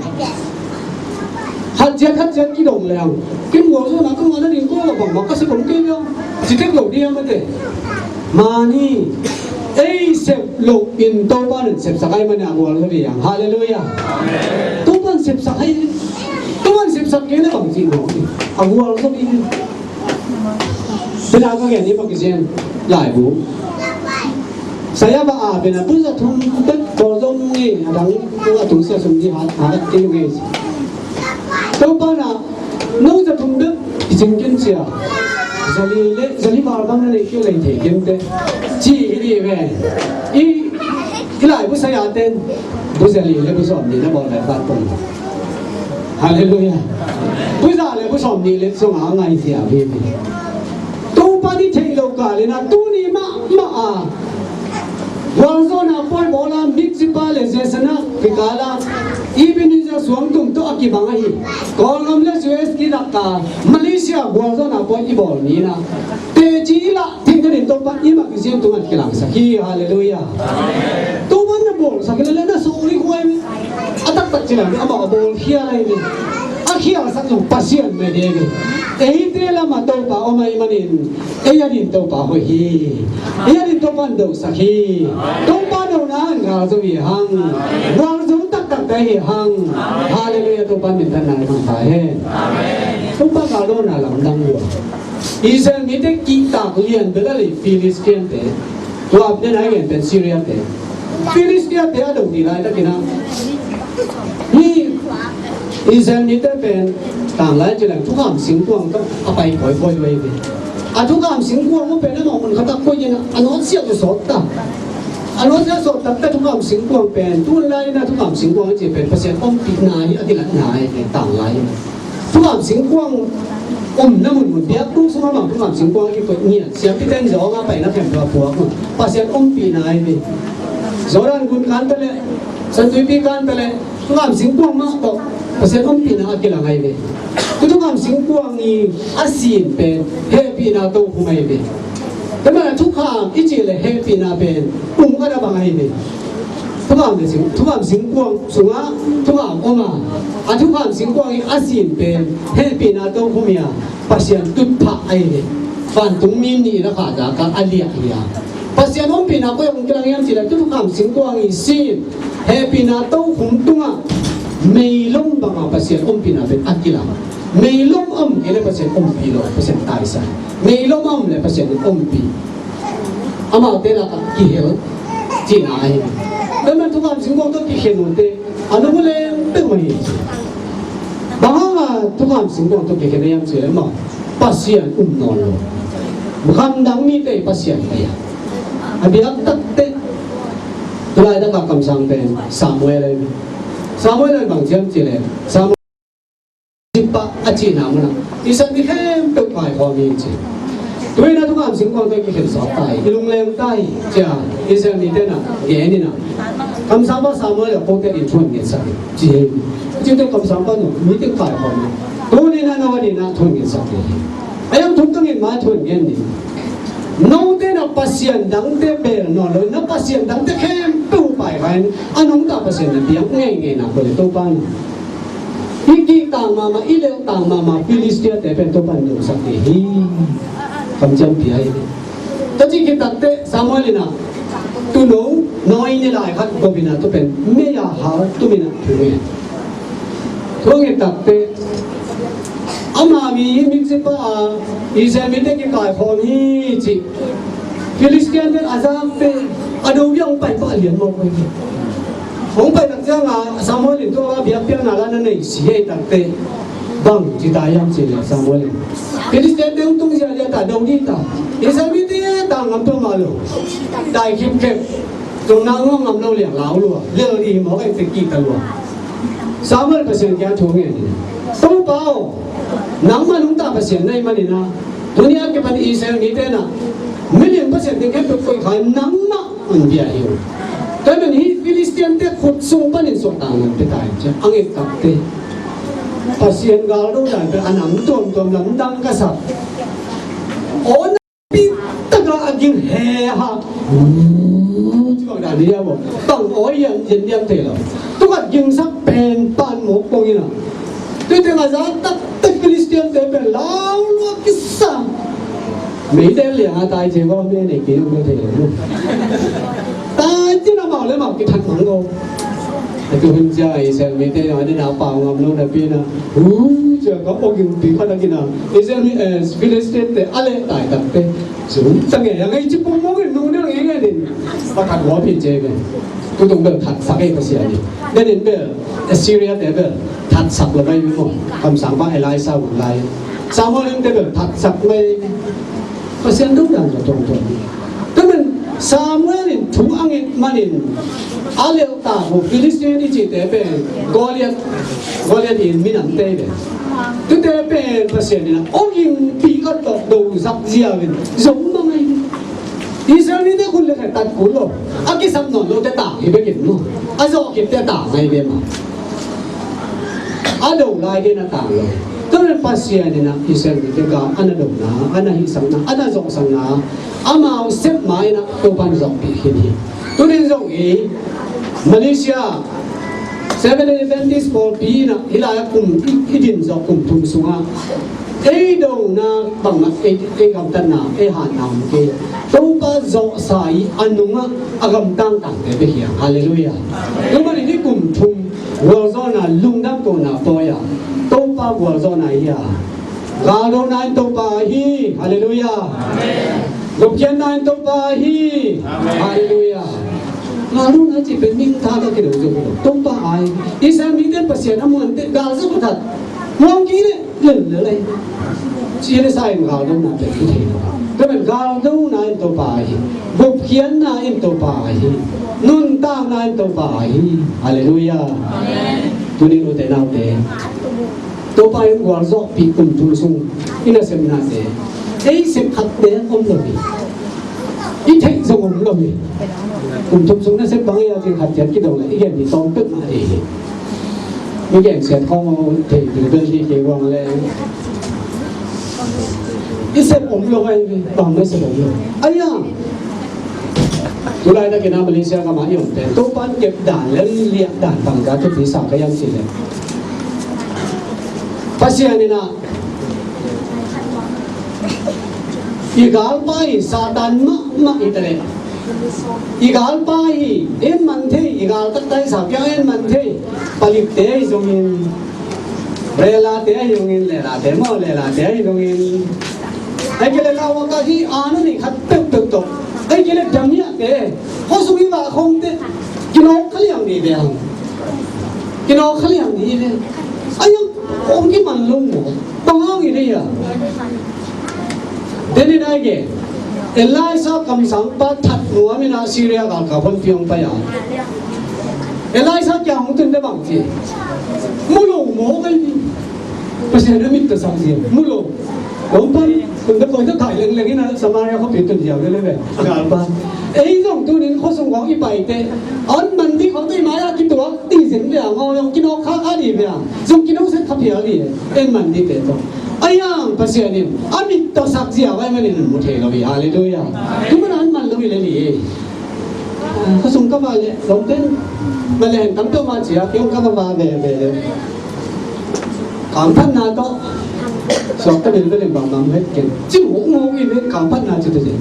Khat ciat khat ciat kidong leng, ken gualzawhna ka ngah nading kua bangmah ka sep om kei leng, ci tek lo ding a mate. Mani ei sep loh in Topa in sepsak ahi manin a gualzawh hi hang. Halleluiah. Topa in sepsak ahi. Topa in sepsak kei leh bang ci lo, a gualzawh hi. Tua ka gen hi, Pakistan laibu. Saya ba a pen a bu za thum bek Kawlzom nge, a dang a tung sia sum di hat hat kei nge. Topa in a no za thum bek kicing kin sia. Za li le, za li val bang na nei kei lei thei kin te. Ci hi di ve. I, i laibu saya ten bu za li le bu sawm ni na bawl lai fat pong. Halleluiah. Pu za le pu sawm nih le sungah a ngaihzia vive. Topa i theih loh kal in a tuni mahmah a gualzawhna pawi bawl a Mizpah le Jeshanah kikal a Ebenezer suangtum tawh a kibang ahi. Kawlgam le U S kidaktak a Malaysia gualzawhna pawi i bawl ni in a teci i lah theihna ding Topa i mah Khristian tungah kilangsak hi. Halleluiah. Topa na bawlsak hi le na sawh uh hi kua hi. A taktak ci leng amah a bawl khial ahi hi. A khialsak zong Pasian mah hi hi. Eite lamah Topa om ahih manin ei a din Topa hoih hi. Ei a din Topa in dosak hi. Topa dona in gal zo hi hang. Gal zo taktak te hi hang. Halleluiah, Topa minthanna i mang ta hen. Topa gal dona lamdang lua. Israel mite kihtak lian bel a lei Philistine te. Tua pen a gen pen Syria te. Philistine te a do ding laitakin a, hih Israel mite pen tanglai ci leng thukham singkuang tawh a pai pawipawih uh hi ve. A thukham singkuang uh pen amau mun khat ah koih in a nawtsiat uh sawt ta. A nawtsiat sawt takte thukham singkuang pen tunlai in a thukham singkuang a ci pen Pasian ompihna hi a kilatna hi ve tanglai in a. Thukham singkuang omna munmun biakbuk sungah mah thukham singkuang a kikoih ngiat. Siampite in zawng a paina khempeuh a puak uh. Pasian ompihna hi ve. Jordan gun kan ta leh, Santuipi kan ta leh thukham singkuang mah tawh Pasian ompihna a kilang ahi ve. Tua thukham singkuang i a sin pen hehpihna tokhom ahi ve. Tua manin a thukham i cih leh hehpihna pen ung a na bang ahi ve. Thukham le sing, thukham singkuang sungah thukham om a, a thukham singkuang i a sin pen hehpihna tokhom hi a, Pasian tutphah ahi ve. Vantung mi nih in a khahtak a a liah hi a. Pasian ompihna koi ah hong kilang hiam cih leh tua thukham singkuang i sin hehpihna tokhom tungah meilom bang a Pasian ompihna pen a kilang. Meilom a om kei leh Pasian ompih lo, Pasian taisan. Meilom a om leh Pasian ompih. Amaute lakah kihel cihna ahi. Tua manin thukham singkuang tawh kikhen uh teh a nong lem peuhmah hi. Bang hang a thukham singkuang tawh kikhen hiam cih leh amau Pasian um nawn lo. Gamdang mite Pasian pai a, a biak takte. Tulaitak a kamsang pen Samuel ahi. Samuel in bang ci hiam cih leh Samuel Mizpah a cihna munah Israel mi khempeuh kaikhawm hi ci. Tu-in a thukham singkuang tawh i kikhensawk ta hi, i lungleng ta hi ci a Israel mite in a gen in a, kamsangpa Samuel in kote in thu hong ngetsak hi ci hi. Cihte kamsangpa in mite kaikhawm hi. Tuni in a no a dingin a thu hong ngetsak hi. A hiang thum tungin mah thu hong ngen ni. Note in a pasian dangte bel nawn lo in a pasian dangte khempeuh paikha in a nungta Pasian na biak ngeingei nak leh Topa in i kihtak mahmah, i lelhtak mahmah Philistia-te pen Topa in nungsak ding hi. Kamciam pia hi. Tua ci khit takteh Samuel in a tuuno nawi ni lai khat gop in a tua pen mei-a hal tum in a thu ngen. Thu ngen takteh ama mi hi Mizpah a Israel mite kikaikhawm hi ci. Philistia-te a zak pen a do biang pai pah lian mawk hi. Hong pai tak ciangin Samuel in tua biakpiakna la na nei si hi takteh bang ci ta hiam cih leh Samuel in Philistia-te hong tung ziahziah ta, do ding ta. Israel mite ta ngam peuhmah lo. Tai khipkhep. Tung nang ngam lo liang lau lua. Lel ding hi mawk ei te kihta lua. Samuel Pasian kiang thu ngen in, Topa aw, nangmah nungta Pasian na hih manin a, tuni a kipan Israel mite in a milim pasian ding khempeuh koih kha in nangmah hong bia hi uh. Tua ahih manin hih Philistia-te khut sung panin suahtakna pia ta in ci a nget takteh Pasian galdo dan pen a nam tuamtuam lamdang ka sak. Aw, na pi taka a ging he ha. Ci bang dan hi a maw. Bang aw hiam, hiam, hiam thei lo. Tua khat gingsak pen pan mawk kong in a. Tua teng a zak taktak Philistia-te pen lau lua kisa. Meidil liang a tai ci maw, mei nei kei maw thei lo. Tai ci na mau le mau kithat mang ko. A tu hun cia Israel mite a dina pau ngam lo napi in a. Hu cia ka pawk in pi khat a kin a Israel mi, eh, Philistia-te a leh tai takteh. Zum ta nge a ngai ci pong mawk in nung deuh nge nge din. Pakhat hua pi ce ve. Tutung bel thatsak ei Pasian in. Denin bel Assyria-te bel thatsak lo mai maw. Kamsangpa Elisha hun lai. Samuel in te bel thatsak mai. Pasian dong dan za tuamtuam. Tua manin Samuel in thu a nget manin a lelhtak uh Filistin i cihte pen Goliath, Goliath in minamte hi ve. Tute pen Pasian in a hong hingpih khat tawh do zak ziau in zo mah ngai hi. Israel mite khut le khe tat kul lo. A kisam nawn lote tang hi bekin maw. A zawh khitte tang ngai ve maw. A do lai dena tang lo. Tua pen Pasian in a Israel mite gam a na dona, a na hihsakna, a na zawhsakna, amau sep ma-in a Topan zawhpih khin hi. Tunin zong i Malaysia Seventh Day Adventist pawlpi in a hih lai-ah kum i, i din zawh kum thum sungah ei dona bangmah, ei, ei gamtatna, ei hatna om kei. Topa zawhsa i a nungah a gamtang tangte bek hi hang. Halleluiah. Tua manin i kum thum gualzawhna, lungdam kohna pawi a, Topa gualzawhna hi a, galdona in Topa ahi. Halleluiah. Gupkhiatna in Topa ahi. Halleluiah. Galdona cih pen mintha ka kidong zo lo. Topa ahi. Israel mite Pasian a muan teh gal zak a that. Muang kik leh lel lel ahi. Ci le sa in galdona pen ki thei lo. Tua pen galdona in Topa ahi. Gupkhiatna in Topa ahi. Nuntakna in Topa ahi. Halleluiah. Tunin ute naute, Topa in gualzawhpih kum thum sung i nasepnate, ei sep khatte om lo hi. I theih zong om lo hi. Kum thum sung nasep bang hi a cih khat ciat kidong le i gen hi tawm pek mah ding hi. Mi gensiat khawng thei ding bel hi kei guang le. I sep om lo ahi ve, bang mah i sep om lo. Ahi a, tu laitakin a Malaysia gam ah i om pen Topa in kep dan le liah dan bangzah thupi sa ka hiam cih leh, Pasian in a i galpa hi, Satan mahmah hi ta leh, i galpa hi, en man thei, i gal taktak i sa piang en man thei. Palikte ahi zongin, relate ahi zongin, lelate maw, lelate ahi zongin, ahih kei leh lau a kah hi, a na nei khat peuhpeuh tawh, ahih kei leh damiahte, khuasung i vah khawngte, kinawk kha liang dih ve hang. Kinawk kha liang dih ve. Ahi hang hong kiman lo maw? Bang hang hi dih a? Daniel in a gen, Elisha kamsangpa that nuam in a Syria galkap honpi hong pai a, Elisha kiang hong tun teh bang ci? Mu lo maw kei ni? Pasian a mit tawh sak zia mu lo. Hong pai, tun teh koi tawh thai lengleng in a Samaria khuapi tun ziau lel ve. Galpa. Ei zong tunin khuasung khawng i pai teh, an man dih khawng teh i mai-ah kituak dih zing ve a, ngaw zong kinawk kha kha dih ve a, zong kinawk set kha phial dih e, en man dihte tawh. Ahi hang Pasian in a mit tawh sak ziau ahih manin mu thei lo hi. Halleluiah. Tu man a an man lo hi lel hi. Khuasung ka vah leh lawmte in, vah leh hen tam peuhmah ci a, kei hong ka va vah veve leh, kamphatna tawh suakta bilbel in bangmah het kei. Ci mawkmawk hi ve, kamphatna ci tawh ci.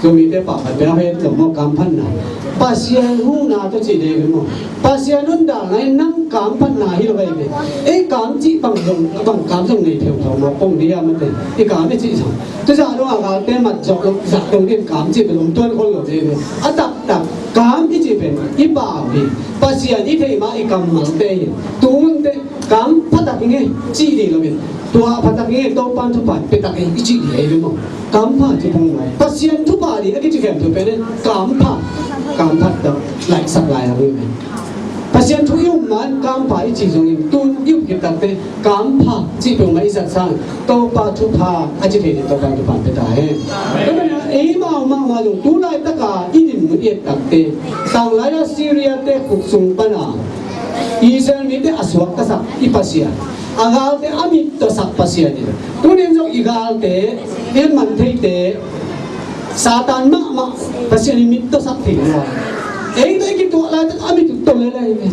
Zomite pahphat bel het lo maw, kamphatna. Pasian huhna tawh ci ding hi maw. Pasian hun dalna in nang kamphatna hi lo ahi ve. Ei kam cih bang zong, bang kam zong nei pheupheuh mawk pong ding a, mate. I kam i cih zong, tu zah dong a galte mat zawh lo, zah dong ding kam cih bel om tuan khol lo ding ve. A taktak kam i cih pen i pau hi. Pasian i theih ma i kammalte hi. Tu hun teh kam phatak hi nge cih ding lo hi. Tua phatak hi nge, Topan thupha pia tak hi i cih ding ahi ve maw. Kam pha ci pong mai. Pasian thupha ding a kici khempeuh pen in kam pha, kam phatak laihsak lai a hi ve. Pasian thu i um man kam pha i cih zongin, tu i um khit takteh kam pha cih peuhmah i zat sang, Topa thupha a ci thei ding, Topa thupha pia ta hen. Tua manin ei mau mahmah zong tu laitaka i dinmun i et takteh, tanglai a Syria-te khut sung pana Israel mite a suaktasak i Pasian, a galte a mit tawh sak Pasian in, tunin zong i galte, en man theite, Satan mahmah Pasian in mit tawh sak thei lo a, ei tawh i kituah laitak a mit uh tawlel ahi ve.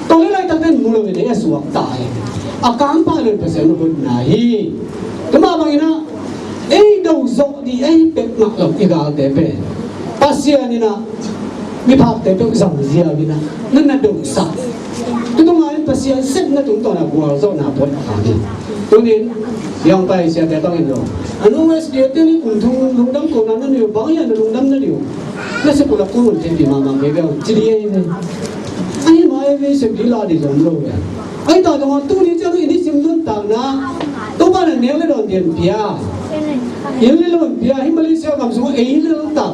Tawlel laitak ten mu lo in ei a suakta hi. A kampha lo in Pasian hotna hi. Tua mah bangin ah ei do zawh ding ahi peuhmah lo i galte pen Pasian in ah miphakte peuh zang ziau in ah na na dosak. Tutung ah in Pasian sepna tungtawn ah gualzawhna puak a kha hi. Tunin Yangpai siate bangin lo, a nung S D A te ni kum thum lungdam kohna na nei uh, bang hiam na lungdam na ding uh? Na sep uh la kul un tenpih mahmah kei ve, ci ding ahi ve. Ahi mai ve, sep ding la ding zong lo ve. Ahi ta dong a tuni ciang i nisim nuntakna Topa na nek le dawn ding pia, inn le lo in pia, hih Malaysia gam sungah ei leltak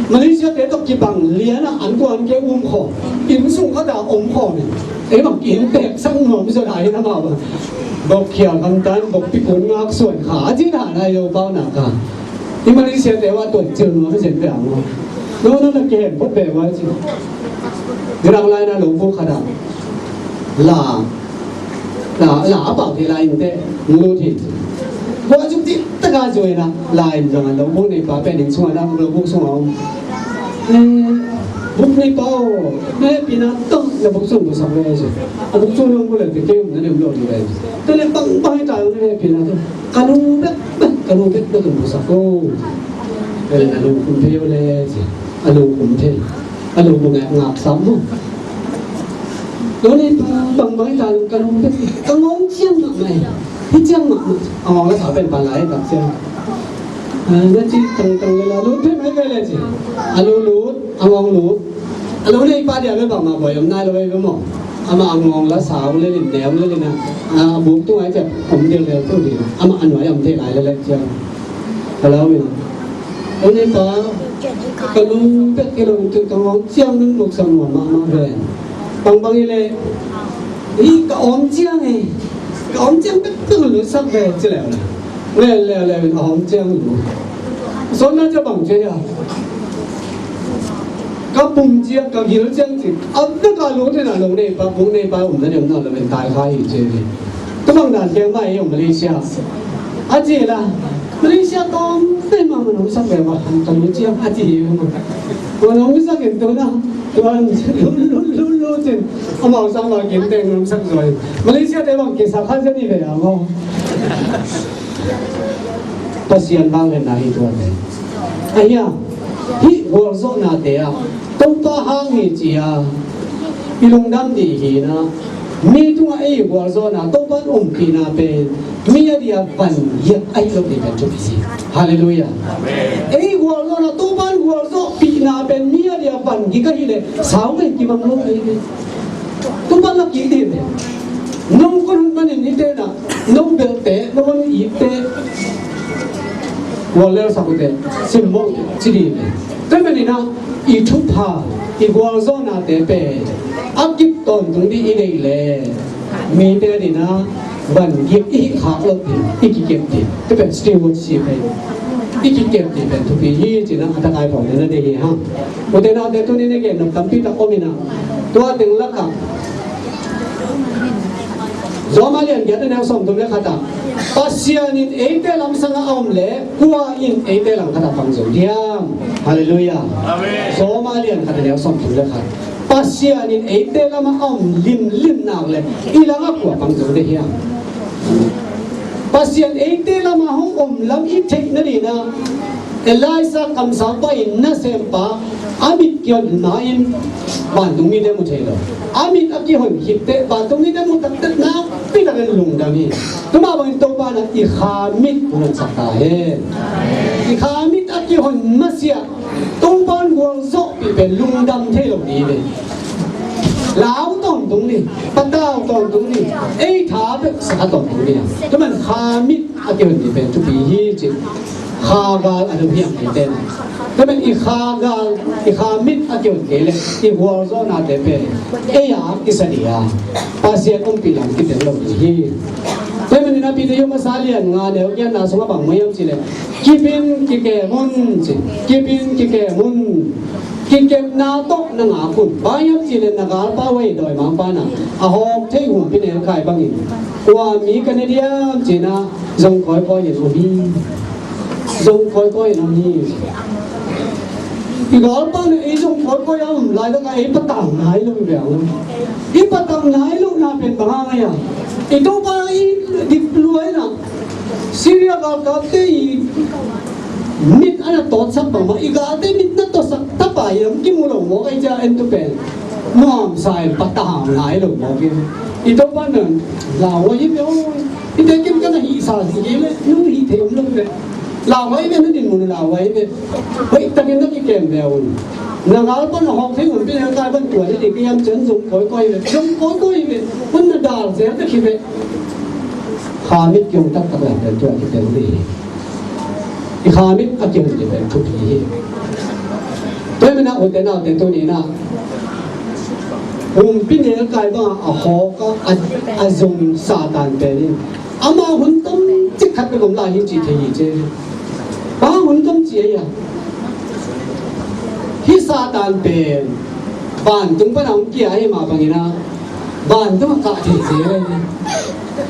Malaysia te tawh kibang lian a, an tua an ke um khawm, inn sung khat ah om khawm in, ei bang ki-inntek sak nuam zaw lai in amau bang, bok khial hamtan, bok pikun ngak suan kha a ci dan a, i lo pau nak a. I Malaysia te uh a tuan cil nuam zen pia maw. No, no, na kihen phot ve ua ci. Dirang lai na lo bu khat ah la, la, la a pau thei lai in te, lut hi. Bua zuk ti taka zui na, la in zong a lo bu neipa pen inn sung a na, lo bu sung a om. Eh, buk neipa aw, na hehpihna tawh na buk sung bu sak ve ci. A buk sung nong bu le te kei um na nem lo di ve ci. Te le bang bang hi ta na hehpihna tawh. Ka lu bek bek, ka lu bek bek in bu sak o. Ve le na lu kum thei o le ci. A lu kum thei. A lu bu ngak ngak sam maw. Lo neipa bang bang hi ta lo ka lu bek. Ka ngawng ciang mahmah e. Hi ciang mahmah. A ngawng la sa pen pan lai tak ciang. Ah, na ci tangtang le la lu thei mai ve le ci. A lu lut, a ngawng lut. A lo neipa dia bel bangmah buai om nai lo ve maw. Amah a ngawng la sa uh le lin, neu le lin a, a buk tung ai ciah om dil dil tu ding. Amah a nuai om thei lai le le ciang. Ka lau in. Lo neipa, ka lu bek hi lo in tu ka ngawng ciang nung luk sang nuam mahmah ve. Bangbang hi le, hi ka om ciang e. Ka om ciang bek bek lut sak ve ci leu le. Leu leu leu in a om ciang lut. Sawtna ciah bang ci a. Ka pum ciang, ka gil ciang ci. A bek a lut in a lo neipa, buk neipa um na deuh na lo in tai kha hi ci hi. Tua bang dan keng mah ei om Malaysia. A ci la. Malaysia tawm te mah man hong sak ve mah, ka lut ciang a ci hi mah. Tua hong sak in tua na. Tua lut lut lut lut cin. Amau sang mah kim teng hong sak zoi. Malaysia te bang kisak kha zen hi ve a maw. Pasian vangliatna hi tua te. Ahia, hih gualzawhnate ah Topa hang hi ci-a i lungdam dih hi na, mi tungah ei gualzawhna Topa in ompihna pen mi a dia van giak ahi lo dih pen thupi hi. Halleluiah. Ei gualzawhna Topa in gualzawhpihna pen mi a dia van gik ahih leh sau mah in kibang lo ahi ve. Topa na kik dih ve. Nong khuahun manin i tenah nong belhte, nong hon itte, guallelsak uhte, simmawh ci dih ve. Tua manin ah i thupha, i gualzawhnate pen a kip tawntung dih i deih leh mite a dinah van gik i hih khak loh ding, i kikep ding. Tua pen stewardship hi. I kikep dih pen thupi hi ci-in ah a takai pawh na deih hi hang. Ute naute, tuni na gen nop tampi tak om in ah, tua teng lakah Rom a lian giat a neu sawmthum le khat ah, Pasian in eite lamsang a om leh kua in eite langkhat ah pang zo diam? Halleluiah. Amen. Rom a lian khat a neu sawmthum le khat. Pasian in eite lamah a om limlim nak leh i langah kua pang zo ding hiam? Pasian eite lamah hong om lam i theih nadingin ah, Elijah kamsangpa in nasempa a mit kihon ma-in vantungmite mu thei lo. A mit a kihon khit teh vantungmite mu takteh nakpi takin lungdam hi. Tua mah bangin Topa in ah i kha mit hong honsak ta hen. I kha mit a kihon masiah Topa in gualzawhpih pen lungdam thei lo ding hi ve. Lau tawntung ni, patau tawntung ni, ei tha bek sa tawntung ni. Tua man kha mit a kihon dih pen thupi hi ci. Kha gal a dong hiam eite na. Tua man i kha gal, i kha mit a kihon kei leh i gualzawhnate pen ei a kisa dih a, Pasian ompih lam kitel lo ding hi. Tua manin ah Peter a masa lian nga neu giatna sungah bang mu hiam cih leh, kip in kikem un ci, kip in kikem un. Kikepna tawh na ngak un. Bang hiam cih leh na galpa uh hi, dawimangpa in ah a hawk theih humpinelkai bangin, kua mi ka ne diam ci-in ah zong kawikawi in om hi. Zong kawikawi in om hi. I galpa in ah ei zong kawikawi a om laitak ah ei patau nai lo hi ve. I patau nai lohna pen bang hang hiam? I Topa i dik lua in ah Syria galkapte i mit a na tawtsak bangmah, i galte mit na tawtsak tapa i lam kimu lo mawk ahi ciang en tu pen nuamsa in patau nai lo mawk hi. I Topa in ah lauhuai hi ve aw. Hihte kim ka na hihsa ding hi leh nong hih thei om lo hi ve. Lauhuai hi ve, na dinmun lauhuai hi ve. Hoih takin na kikem ve un. Na galpa in ah hawk thei humpinelkai bang tua na ding ka hiam ci-in zong kawikawi hi ve. Zong kawikawi hi ve. Hun na dal zel ka hi ve. Kha mit kihong taktak leh pen tua kitel ding hi. I kha mit a kihong dih pen thupi hi. Tua hi manin ah, ute naute, tuni-in ah, humpi nelkai bangah a hawk a, a, a zong Satan pen in, ama hun tom cik khat bek om lai hi cih thei hi ci. Bang hun tom ci a hi a. Hih Satan pen vantung pan a hong kia ahih mah bangin ah, vantung a kah thei zel ahi hi.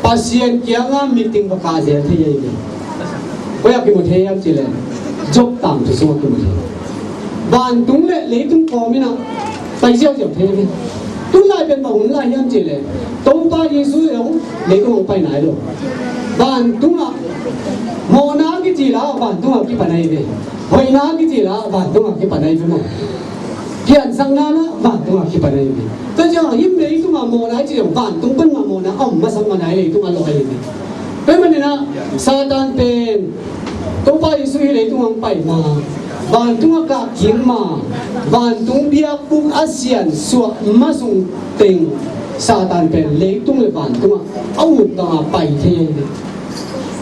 Pasian kiangah meeting va kah zel thei ahi hi. Koi ah kimu thei hiam cih leh, Job tangthu sungah kimu thei. Vantung le leitung kawm in ah pai ziauziau thei hi. Tulai pen bang hun lai hiam cih leh, Topa Jesu zong leitung hong pai nai lo. Vantung ah mawhna kici la, vantung ah kipan ahi ve. Hoihna kici la, vantung ah kipan ahi ve maw. Piansakna la, vantung ah kipan ahi ve. Tua ciang hih leitung ah mawhna i cih zong vantung pan mah mawhna a om masa mah nai, leitung a lawh ahi ve. Tua hi manin ah, Satan pen Topa Jesu hih leitung hong pai ma, vantung a kah kik ma, vantung biakbuk a siansuah ma sung teng, Satan pen leitung le vantung ah a ut bangah pai thei ahi ve.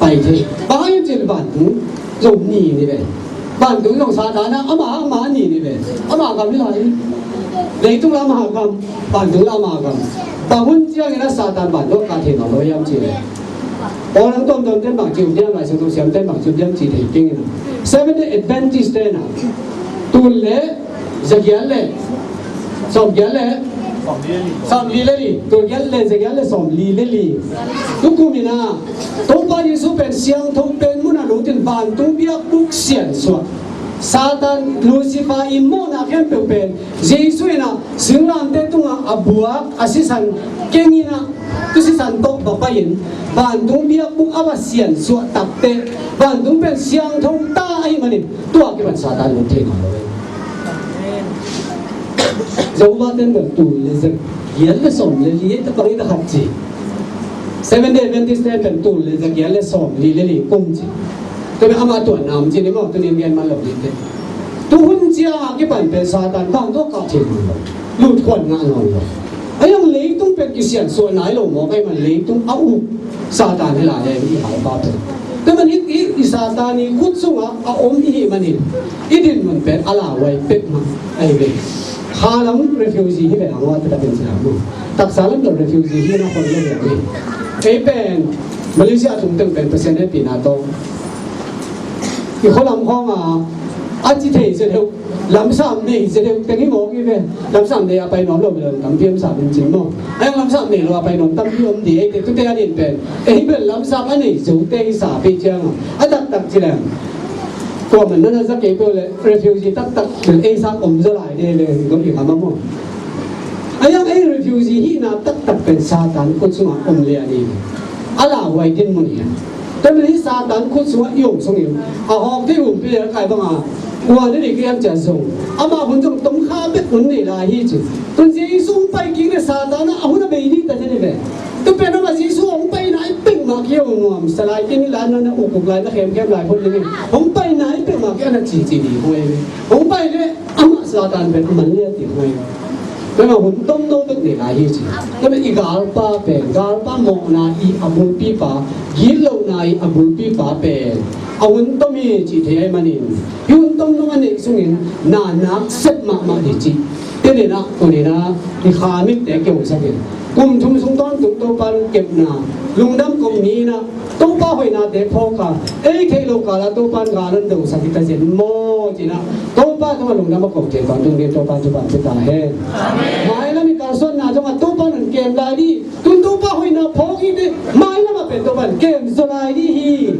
Pai thei. Bang hang hiam cih leh vantung zong ni ni ve. Vantung zong Satan ah ama, ama ni ni ve. Ama gam hi lai. Leitung la ama gam, vantung la ama gam. Bang hun ciangin ah Satan vantung kah thei nawn lo hiam cih leh, Paul in tuamtuam ten bang ci uh hiam, Lai Siangtho siam ten bang ci uh hiam cih thei keng in ah, Seventh Day Adventist ten ah, tul le zagiat le sawmgiat le sawmli le li, tul giat le zagiat le sawmli le li. Tukum in ah, Topa Jesu pen siangtho pen mun ah lut in vantung biakbuk siansuah, Satan Lucifer i mawhna khempeuh pen Jesu in ah singlamteh tungah a buak, a sisan keng in ah, tu sisan tawh va pai in, vantung biakbuk a va siansuah takteh, vantung pen siangtho ta ahih manin, tua kipan Satan lut thei nawn lo. Jehovah ten bel tul le zagiat le sawm le li, ei ta pang i ta khat ci. Seventh Day Adventist ten bel tul le zagiat le sawmli le li kum ci. Tua bel ama tuan nam ci ni maw, tu nin gen man lo ni te. Tu hun ciang a kipan pen Satan bang tua kah thei nawn lo. Lut khuan ngah nawn lo. A yang leitung pen kisiansuah nai lo maw, kei man leitung a uk Satan hi lai e, i haupa pen. Tua man i, i, i Satan i khut sungah a om i hih manin, i dinmun pen a lauhuai pek mah ahi ve. Kha lam refugee hi ve hang, a taktakin ci hang maw. Taksa lam tawh refugee hi na khol lo ve hang hi. Ei pen Malaysia tung teng pen Pasian hehpihna tawh i khua lam khawng a, a ci thei sia deuh, lamsam nei sia deuh teng hi mawk hi ve. Lamsam nei a pai nuam lo mi lo tampi om sa ding cin maw. A yang lamsam nei lo a pai nuam tampi om di, eite tute a din pen, ei bel lamsam a nei zote hi sa pi ciang a, a taktak ci leng, tua man na na za kei peuh le refugee taktak bel ei sang om zaw lai de le, hi gawm hi kha ma maw. A yang ei refugee hihna taktak pen Satan khut sungah om lian hi. A lauhuai dinmun hi a. Tua bel hih Satan khut sungah i om sungin, a hawk thei humpi le kai banga, kua na nei kei hiam cia zong, amah hun zong tom kha bek hun nei lai hi ci. Tun Jesu hong pai kik le Satan ah a hun a bei ding ta thei ni ve. Tua pen amah Jesu hong pai nai pek mah kei hong nuamsa lai, kei ni lai na na ukuk lai na khemkhem lai phot ding hi. Hong pai nai pek mah kei a na cici ding hong ei ve. Hong pai le amah Satan pen a man lian ding hong ei ve. Tua mah hun tomno bek nei lai hi ci. Tua mah i galpa pen, galpa mawhna i a bulpipa, gitlohna i a bulpipa pen a hun tom hi cih thei ahih manin, hih hun tomno a neih sungin na nak sep mahmah ding ci. Tua hi a, tua hi a, i kha mitte kihong sak in, kum thum sung tawntung Topa lungkepna, lungdam kong ni in a, Topa hoihnate phawk a, ei theih loh kal a Topa in gal hong dosak hi ta zen maw ci-in a, Topa tungah lungdam a ko thei tawntung dingin Topa in thupha pia ta hen. Mailam i kalsuanna zongah Topa in hong kem lai ding, tun Topa hoihna phawk hi ve, mailam ah pen Topa in kem zaw lai ding hi.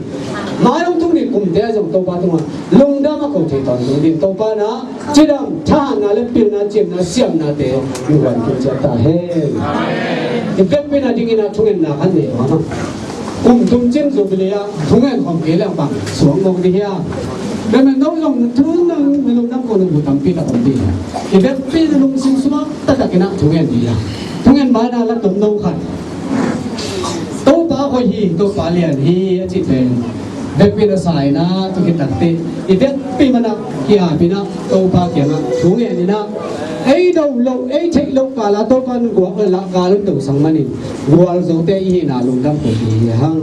Mai hong tung ding kumte ah zong Topa tungah lungdam a ko thei tawntung dingin Topa in a cidam, thahatna le pilna, ciamna, siamnate hong guan khin ciat ta hen. I vekpi-in a dingin a thungetna khat nei uh a, kum thum cin Jubilee ah thungen khawm kei leng bang suak mawk ding hiam? Tua manin no zong thu nang, mi lungdam ko na bu tampi tak om ding hi. I vekpi-in a lungsim suak taktakin a thungen ding hiam? Thungen ma-in a la tomno khat, Topa hoih hi, Topa lian hi a cih pen vekpi-in a sa-in a, tu khit takteh i vekpi man a ki-apin a, Topa kiangah thu ngen in a, ei do loh, ei theih loh kal a Topa in guak le lah gal hong dosak manin, gualzote i hihna lungdam ko hi hang.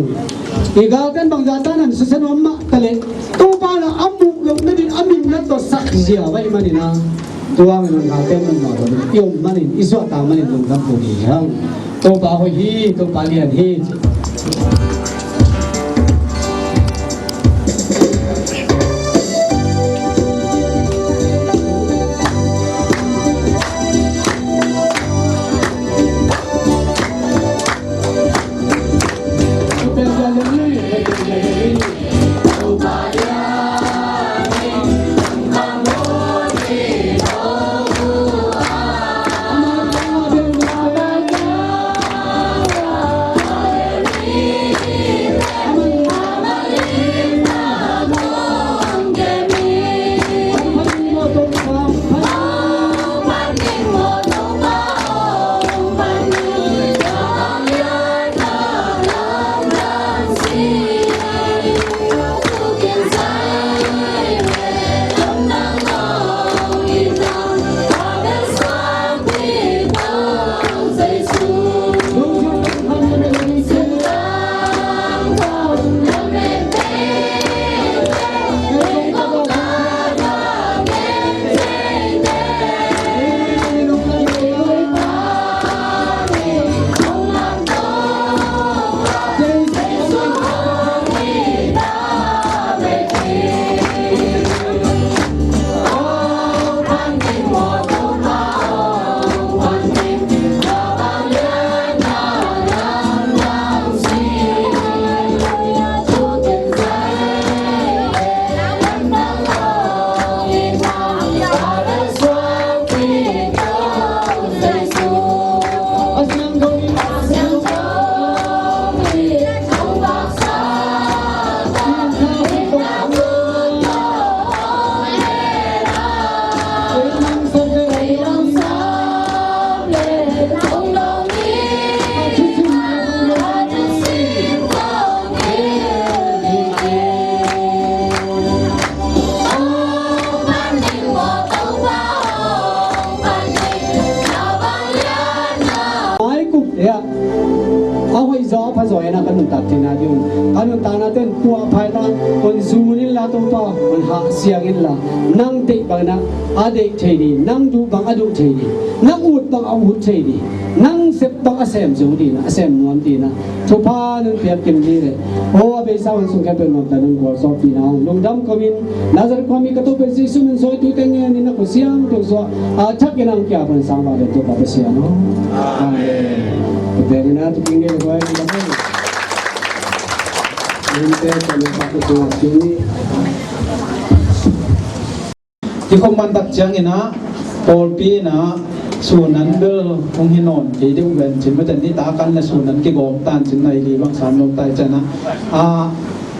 I galte in bangzah tan an susia nuam mah ta leh, Topa in a muh loh nading a minthang tawh sak zia ahih manin a, tua hangin a galte in muh mah loh ding i om manin, i suahtak manin lungdam ko ding hi hang. Topa hoih hi, Topa lian hi. Mai kum leh a hoih zaw a pha zaw in a ka nuntak theihna ding un, ka nuntakna ten puahpha in a hon zun inla, Topa hon hahsiang inla, nang deih bang in a deih thei ni, nang duh bang a duh thei ni, nang ut bang a ut thei ni, nang sep bang a sem zo ding in a, a sem nuam ding in a thupha nong piak kim dih leh, aw, a beisa hun sung khempeuh nuamta nong gualzawhpihna lungdam ko ing. Nazareth khua mi ka Topa Jesu min suang thu teng ngen in a, khusiam tung suah a thak in a hong kiap hun sang vak leh Topa Pasian aw. Amen. Amen. Tua pen in a thu teng ngen leh guai in a, in te ka nong pak tung a sini. Kikhop man tak ciangin ah, pawlpi in ah, sun an bel hong hi nawn kei deuh ven cin, mate nitak an leh sun an kigawm tan cin, nai li bang san lo tai cian ah, ah,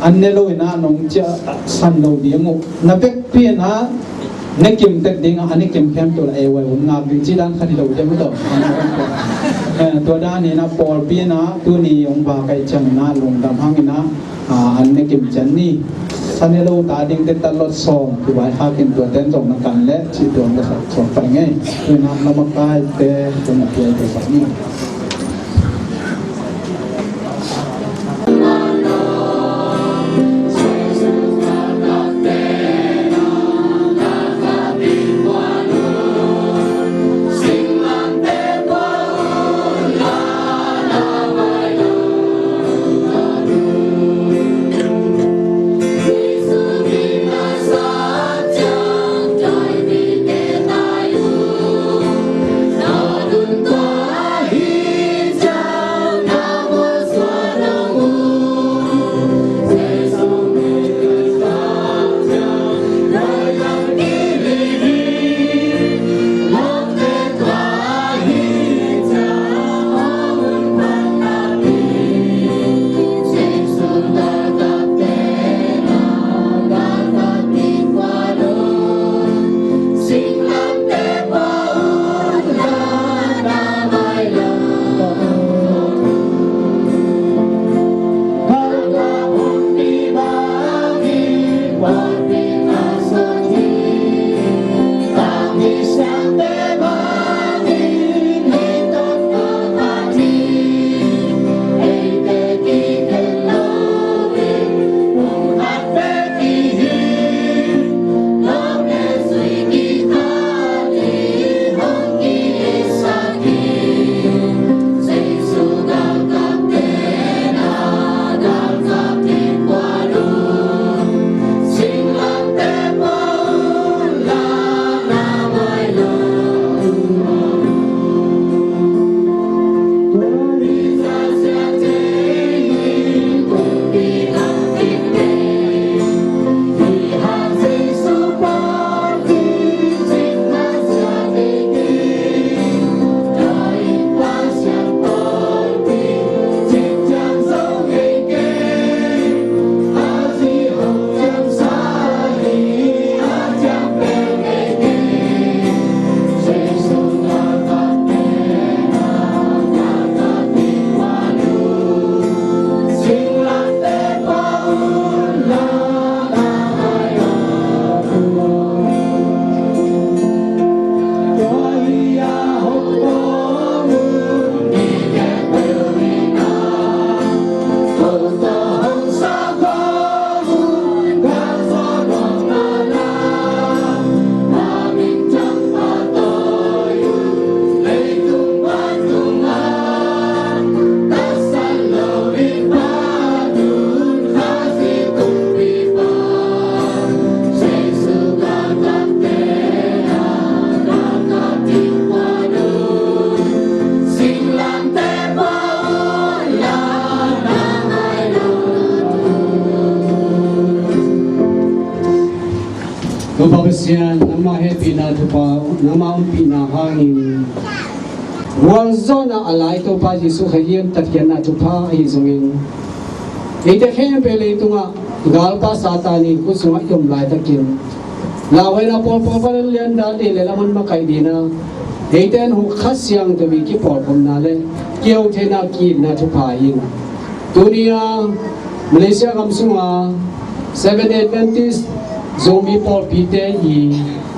an ne lo in ah, nong ciah san lo ding uh. Na vekpi in ah, ne kim tek ding ah, a ne kim khempeuh la ei wai hun ngak ding ci dan khat hi lo deuh uh tawh. Eh, tua dan in ah, pawlpi in ah, tuni hong vak ahih ciangin ah, lungdam hang in ah, a, an ne kim cian ni. Sa ne lo ta ding te ta lot sawm, tu bai hakin tua ten zong na kan leh, ci tuan ka sak suak pai ngei. Tu in ah na makaite, tu na piai te sak ni. Pasian, nangmah hehpihna thupha, nangmah ompihna hangin gualzawhna a lai Topa Jesuh Khazih liantat khiatna thupha ahi zongin, eite khempeuh leitungah galpa Satan in khut sungah i om laitakin, lauhuaina pawlpawl pan a liandan ding le lamon makaih dingin, eite in hu Kha Siangtho i kipawlkhopna le kiho theihna ki-itna thupha in, tuni-a Malaysia gam sunga Seventh Adventist Zomi pawlpite i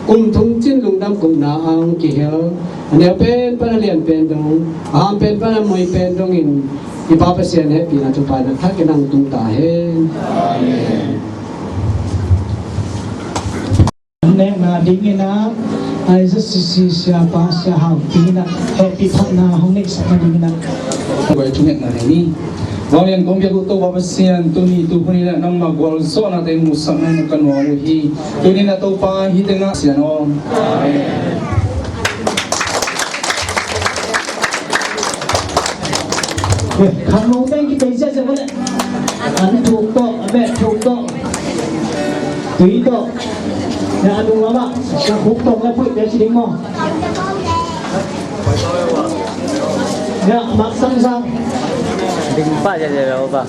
kum thum cin lungdam kohna a hong kihel, a neu pen pan a lian pen dong, a ham pen pan a moi pen dongin, i Pa Pasian hehpihna thupha in a thak in hong tung ta hen. Amen. Nekna dingin ah, I Z C C siapa Sia Hau Pi in ah hehpih phatna hong neihsak nadingin ah. Tua i thungetna ding ni. Vanglian kong biak uh Topa Pasian, tuni tuhun in ah nangmah gualzawhnate muhsak nading ka nuam uh hi. Tuni in ah Topa hih tengah Sian aw. Amen. Khangno teng kipei ziahziah vo leh. An thuk tawh, a meh thuk tawh, tui tawh. Na a nung lamah na khuk tawh na puih pia ci ding maw? Na mak sang sang. Ding pa ziahziah lo pa.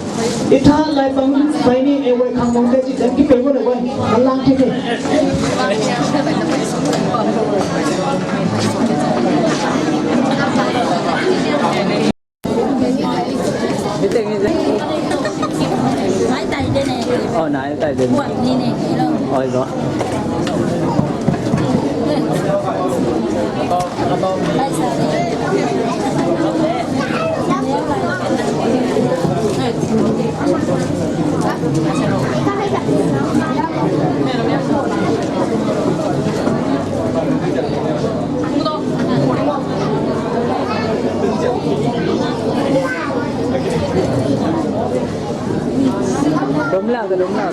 I tha lai pang pai ni e wai khangno te ci ding kipei vo leh wai. An lang kipei. Oi, nai tai den. Oi, lo. Lum la, lum la.